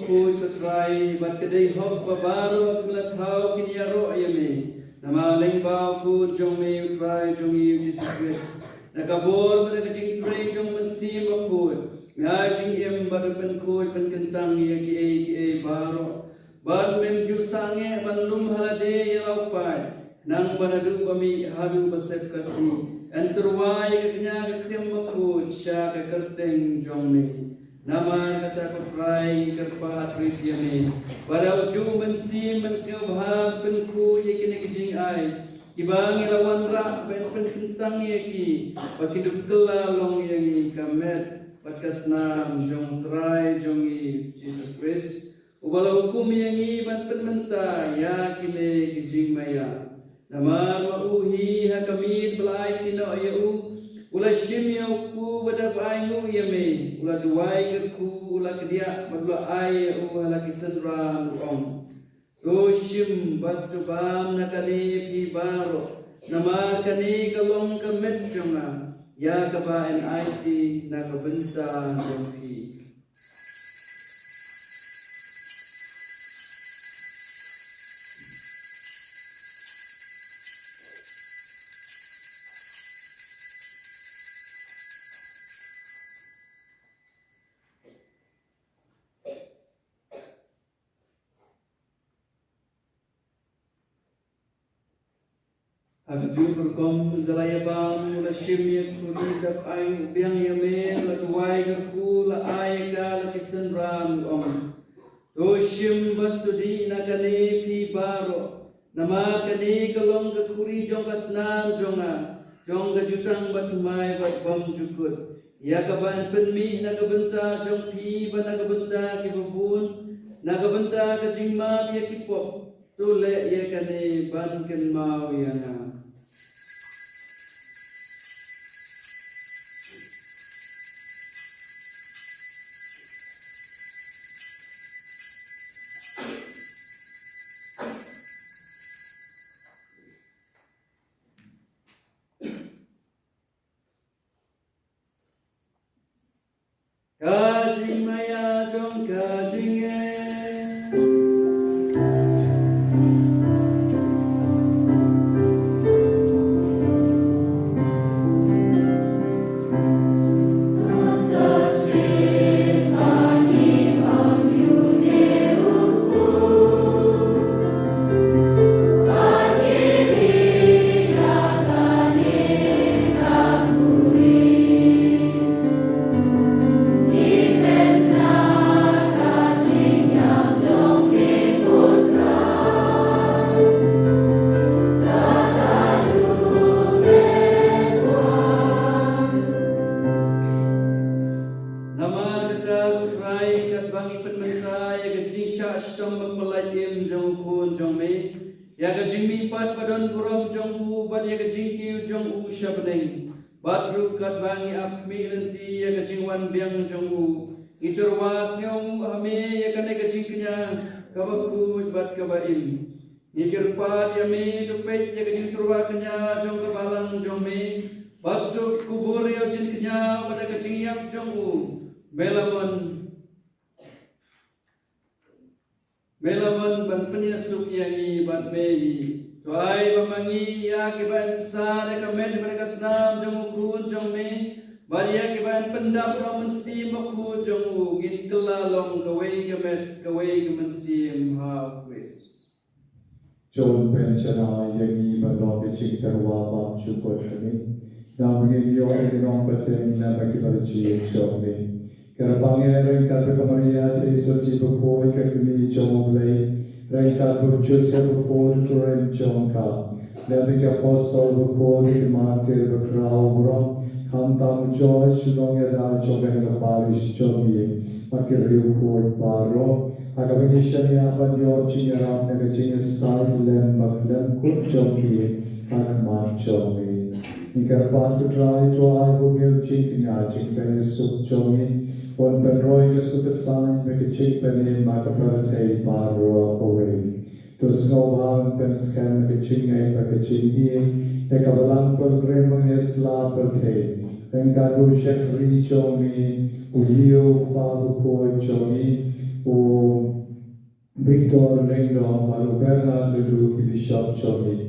Khuid ko Trai, bad ka dei hok ba baroh kiba la thaw kin ïaroh ïa me. Namar lyngba U Khun jong me U Trai jong ngi U Jisu Khrist, da ka bor bad da ka jingtrei jong U Mynsiem Bakhuid, me ai jingim bad pynkhuid pynkyntang ïa kiei kiei baroh, bad mem ju sangeh ban lum ha lade ïa la u paid, nang ba naduh ba mih haduh ba sep ka sngi, yn tyrwa ïa ka kñia ka khrem bakhuid sha ka kyrteng jong me. Namar kata ko Trai, ngi kyrpad rit ïa me ba da ujuh U Mynsiem ban sngewbha pynkhuid ïa kine ki jingai kiba ngi la wanrah, ban pynkyntang ïa ki ba kin duh kylla long ïa ngi ka met bad ka snam jong U Trai jong ngi Jisu Khrist, uba la hukum ïa ngi ban pynmynta ïa kine ki jingmaïa. Namar ma u hi ha ka miet ba la aiti noh ïa u, U la shim ïa u kpu bad haba ainguh ïa me, u la duwai kyrkhu, u la kdiah bad u la ai ïa u ha la ki synran, u ong: To shim bad to bam na kane phi baroh, namar kane ka long ka met jong nga, ïa kaba yn aiti na ka bynta jong phi. Ha kajuh ka rukom, ynda la ïa bam, u la shim ïa ka khuri, dap ai u biang ïa me, u la duwai kyrkhu, u la ai ïa ka la ki synran, u ong: To shim bad to dih na kane phi baroh, namar kane ka long ka khuri jong ka snam jong nga, jong ka jutang bathymmai bad bymjukut, ïa kaba yn pynmih na ka bynta jong phi bad na ka bynta kiba bun, na ka bynta ka jingmap ïa ki pop. To leh ïa kane ban kynmaw ïa nga. Ka jingmaïa jong ka jingeh. Namar kata, ko Trai, katba ngi pynmynta ïa ka jingshah shitom bapyllait im jong u Khun jong me, ïa ka jingmihpat ba don burom jong u bad ïa ka jingkiew jong u sha bneng, bad ruh katba ngi ap khmih lynti ïa ka jingwan biang jong u, ngi tyrwa sngewbha ha me ïa kane ka jingkñia kaba khuid bad kaba im. Ngi kyrpad ïa me, to peit ïa ka jingtyrwa kñia jong ka balang jong me, bad to kubur ïa u jingkñia bad ka jingïap jong u. Me la mon Me la mon ban pynïasuk ïa ngi bad me hi. To ai ba ma ngi ïa kiba yn sah da ka met bad da ka snam jong u Khun jong me, bad ïa kiba yn pyndap da u Mynsiem Bakhuid jong u, ngin kylla long kawei ka met kawei ka mynsiem ha u Khrist. Jon pynjanai ïa ngi ban long ka jingtyrwa bymjukut ha me. Namar ngin ïoh ïa ka nongpyntngen na kiba ri jong me. Kyrpang ïa ngi ryngkat bad ka Maria Theisotti bakhuid ka kmie jong U Blei, ryngkat bad u Joseph bakhuid u kren jong ka, lem bad ki apostol bakhuid, ki martir bakhraw baroh, khamtam u George u nongïada jong kane ka parish jong ngi, bad ki riewkhuid baroh, ha kaba ngi shaniah ban ïoh jingïarap na ka jingïasaid lem bad lem kut jong ki ha khmat jong me. Ngi kyrpad ko Trai, to ai ba u jingkñia jingpynïasuk jong ngi un pynroi ka suk ka saiñ bad ka jingpynim ha ka pyrthei baroh kawei. To sngewbha ban pynskhem ka jingngeit bad ka jingïeit ïa ka Balang Pilgrim ba ngi ïasylla pyrthei, ryngkat bad u Shakri jong ngi, u Leo u kpa bakhuid jong ngi, u Victor Lyngdoh bad u Bernard Lyngdoh ki bishop jong ngi.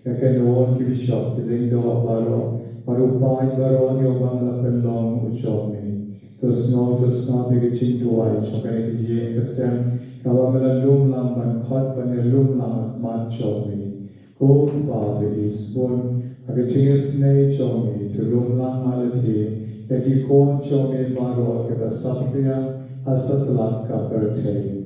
Ka kynhun ki bishop ki Lyngdoh baroh bad u paid baroh, ïoh ban la pynlong u jong ngi. To sngew, to sngap ïa ka jingduwai jong kane ka ïing ka sem kaba me la lum lang ban khot ban ïalum lang ha khmat jong ngi. Ko Kpa ba isbun, ha ka jingisynei jong ngi to lum lang ha lade ïa ki khun jong ngi baroh kiba saphriang ha satlak ka pyrthei.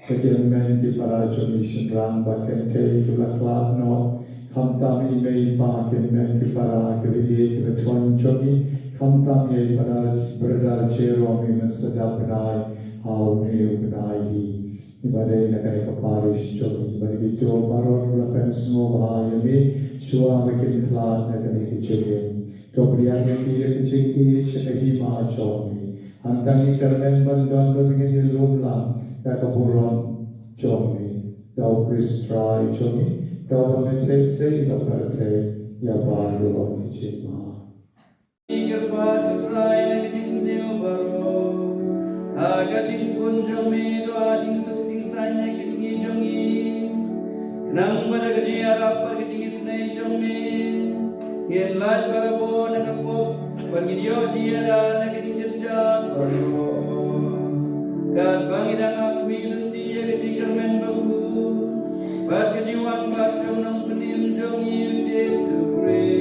Ïa ki hynmen ki para jong ngi shynrang bad kynthei kiba la khlad noh, khamtam i mei i pa, ki hynmen ki para kiba ïeit kiba thoh jong ngi, khamtam ïa i Brother, Brother Jerome, i Mynsiem Bakhuid ha une u bnai hi. Iba dei na kane ka parish jong ngi, bad kito baroh kiba la pynsngewbha ïa me shuwa ba kin khlad na kane ka jingim. To pdiang ïa ki ïa ka jingïeit sha ka hima jong me. Hangta ngi kyrmen ban don ba ngin ïalum lang da ka burom jong me. Da U Khrist Trai jong ngi, da uba me thew sei ïa ka pyrthei, ïa ba ïa lok ki jingma. Ngi kyrpad ko Trai na ka jingsniew baroh ha ka jingsbun jong me, to ai jingsuk jingsaiñ ha ki sngi jong ngi. Khnang ba da ka jingïarap bad ka jingisynei jong me, ngin lait barabor na ka pop bad ngin ïoh jingïada na ka jingjynjar baroh. Katba ngi dang ap khmih lynti ïa ka jingkyrmen bakhuid bad ka jingwan bat jong u Nongpynim jong ngi U Jisu Khrist.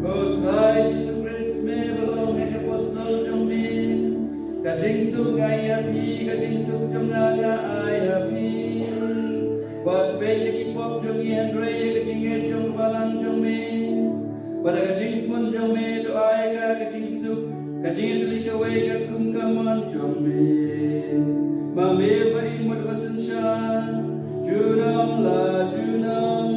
Ko Trai Jisu Khrist, me ba long Heh Apostol jong me, ka jingsuk nga ai ha phi, ka jingsuk jong nga nga ai ha phi. Wat peit ïa ki pop jong ngi hynrei ïa ka jingngeit jong ka balang jong me. Bad da ka jingsbun jong me to ai ka, ka jingsuk, ka jingïatylli kawei katkum ka mon jong me. Ma me ba im bad ba synshar junom la junom.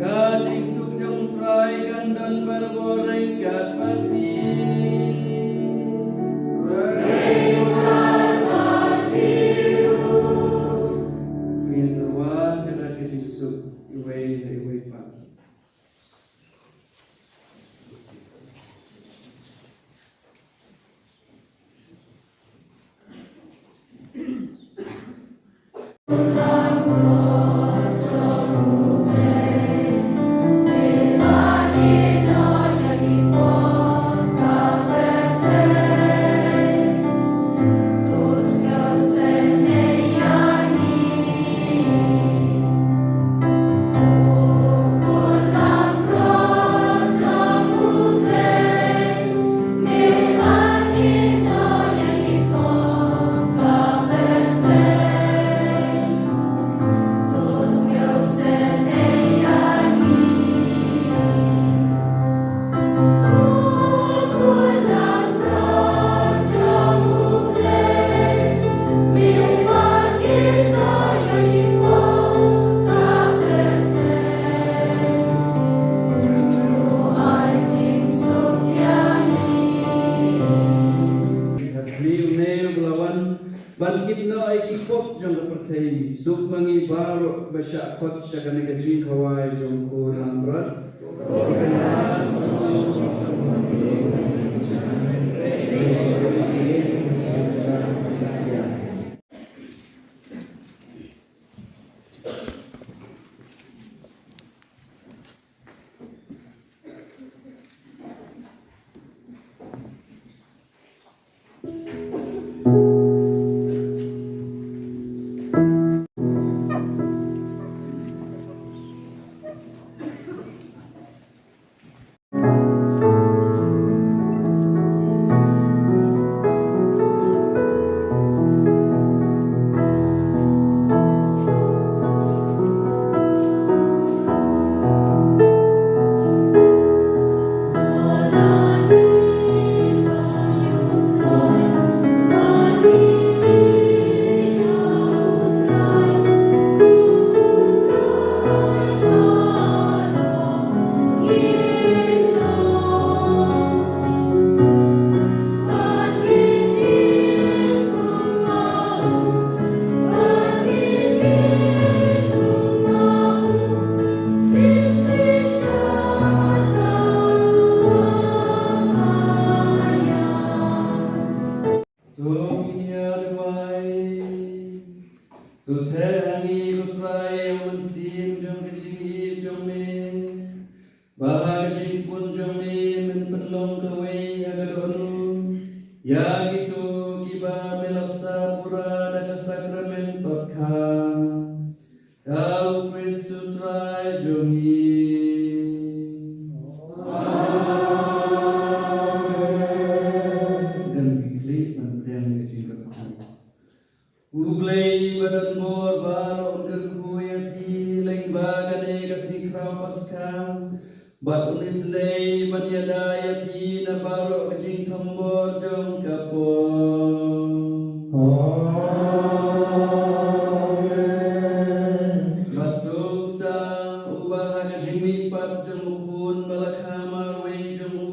Ka jingsuk jong U Trai kan don barabor ryngkat bad phi. Ngin ïa wan ka dak ka jingsuk iwei na iwei pat. Ban kit noh ïa ki pop jong ka pyrthei, suk ma ngi baroh ba shah khot sha kane ka jingkhawai jong u Kynrad. To ngin ïa duwai. To theh ha ngi ko Trai ïa u mynsiem jong ka jingïeit jong me. Ba ha ka jingsbun jong me men pynlong kawei ïa ka dohnud ïa kito kiba me la bsa pura da ka sakramen Paskha. Da U Khrist U Trai jong ngi. nombor jong ka por. Amen. Bad to uta uba ha ka jingmihpat jong u Khun ba la kha marwei jong u,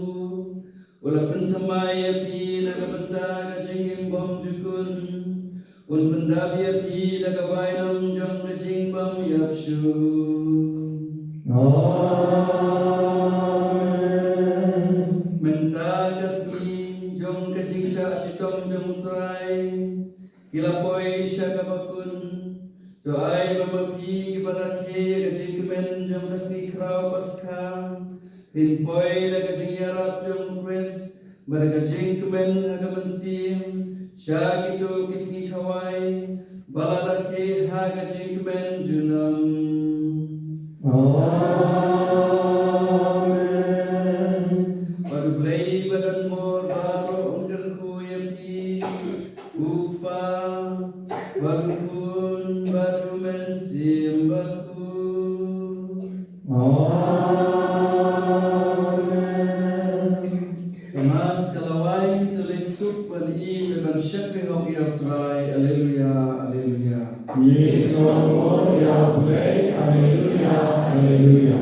u la pynthymmai ïa phi na ka bynta ka jingim bymjukut. Un pyndap ïa phi da ka bainong jong ka jingbym ïapshuh. Amen. Mynta ka sngi jong ka jingshah shitom jong u Trai, ki la poi sha kaba kut. To ai ba ma phi kiba rakhe ïa ka jingkmen jong ka sngi khraw Paskha, phin poi da ka jingïarap jong u Khrist bad da ka jingkmen ha ka mynsiem sha kito ki sngi khawai ba la rakhe ha ka jingkmen junom. Amen. Bad U Blei ba don bor baroh un kyrkhu ïa phi, U Kpa bad U Khun bad U Mynsiem Bakhuid. Amen. Ka Mass ka la wai, to leit suk ban ïeit bad ban shakri hok ïa U Trai. Alleluia, alleluia. Ngi sngewnguh ïa U Blei. Alleluia, alleluia.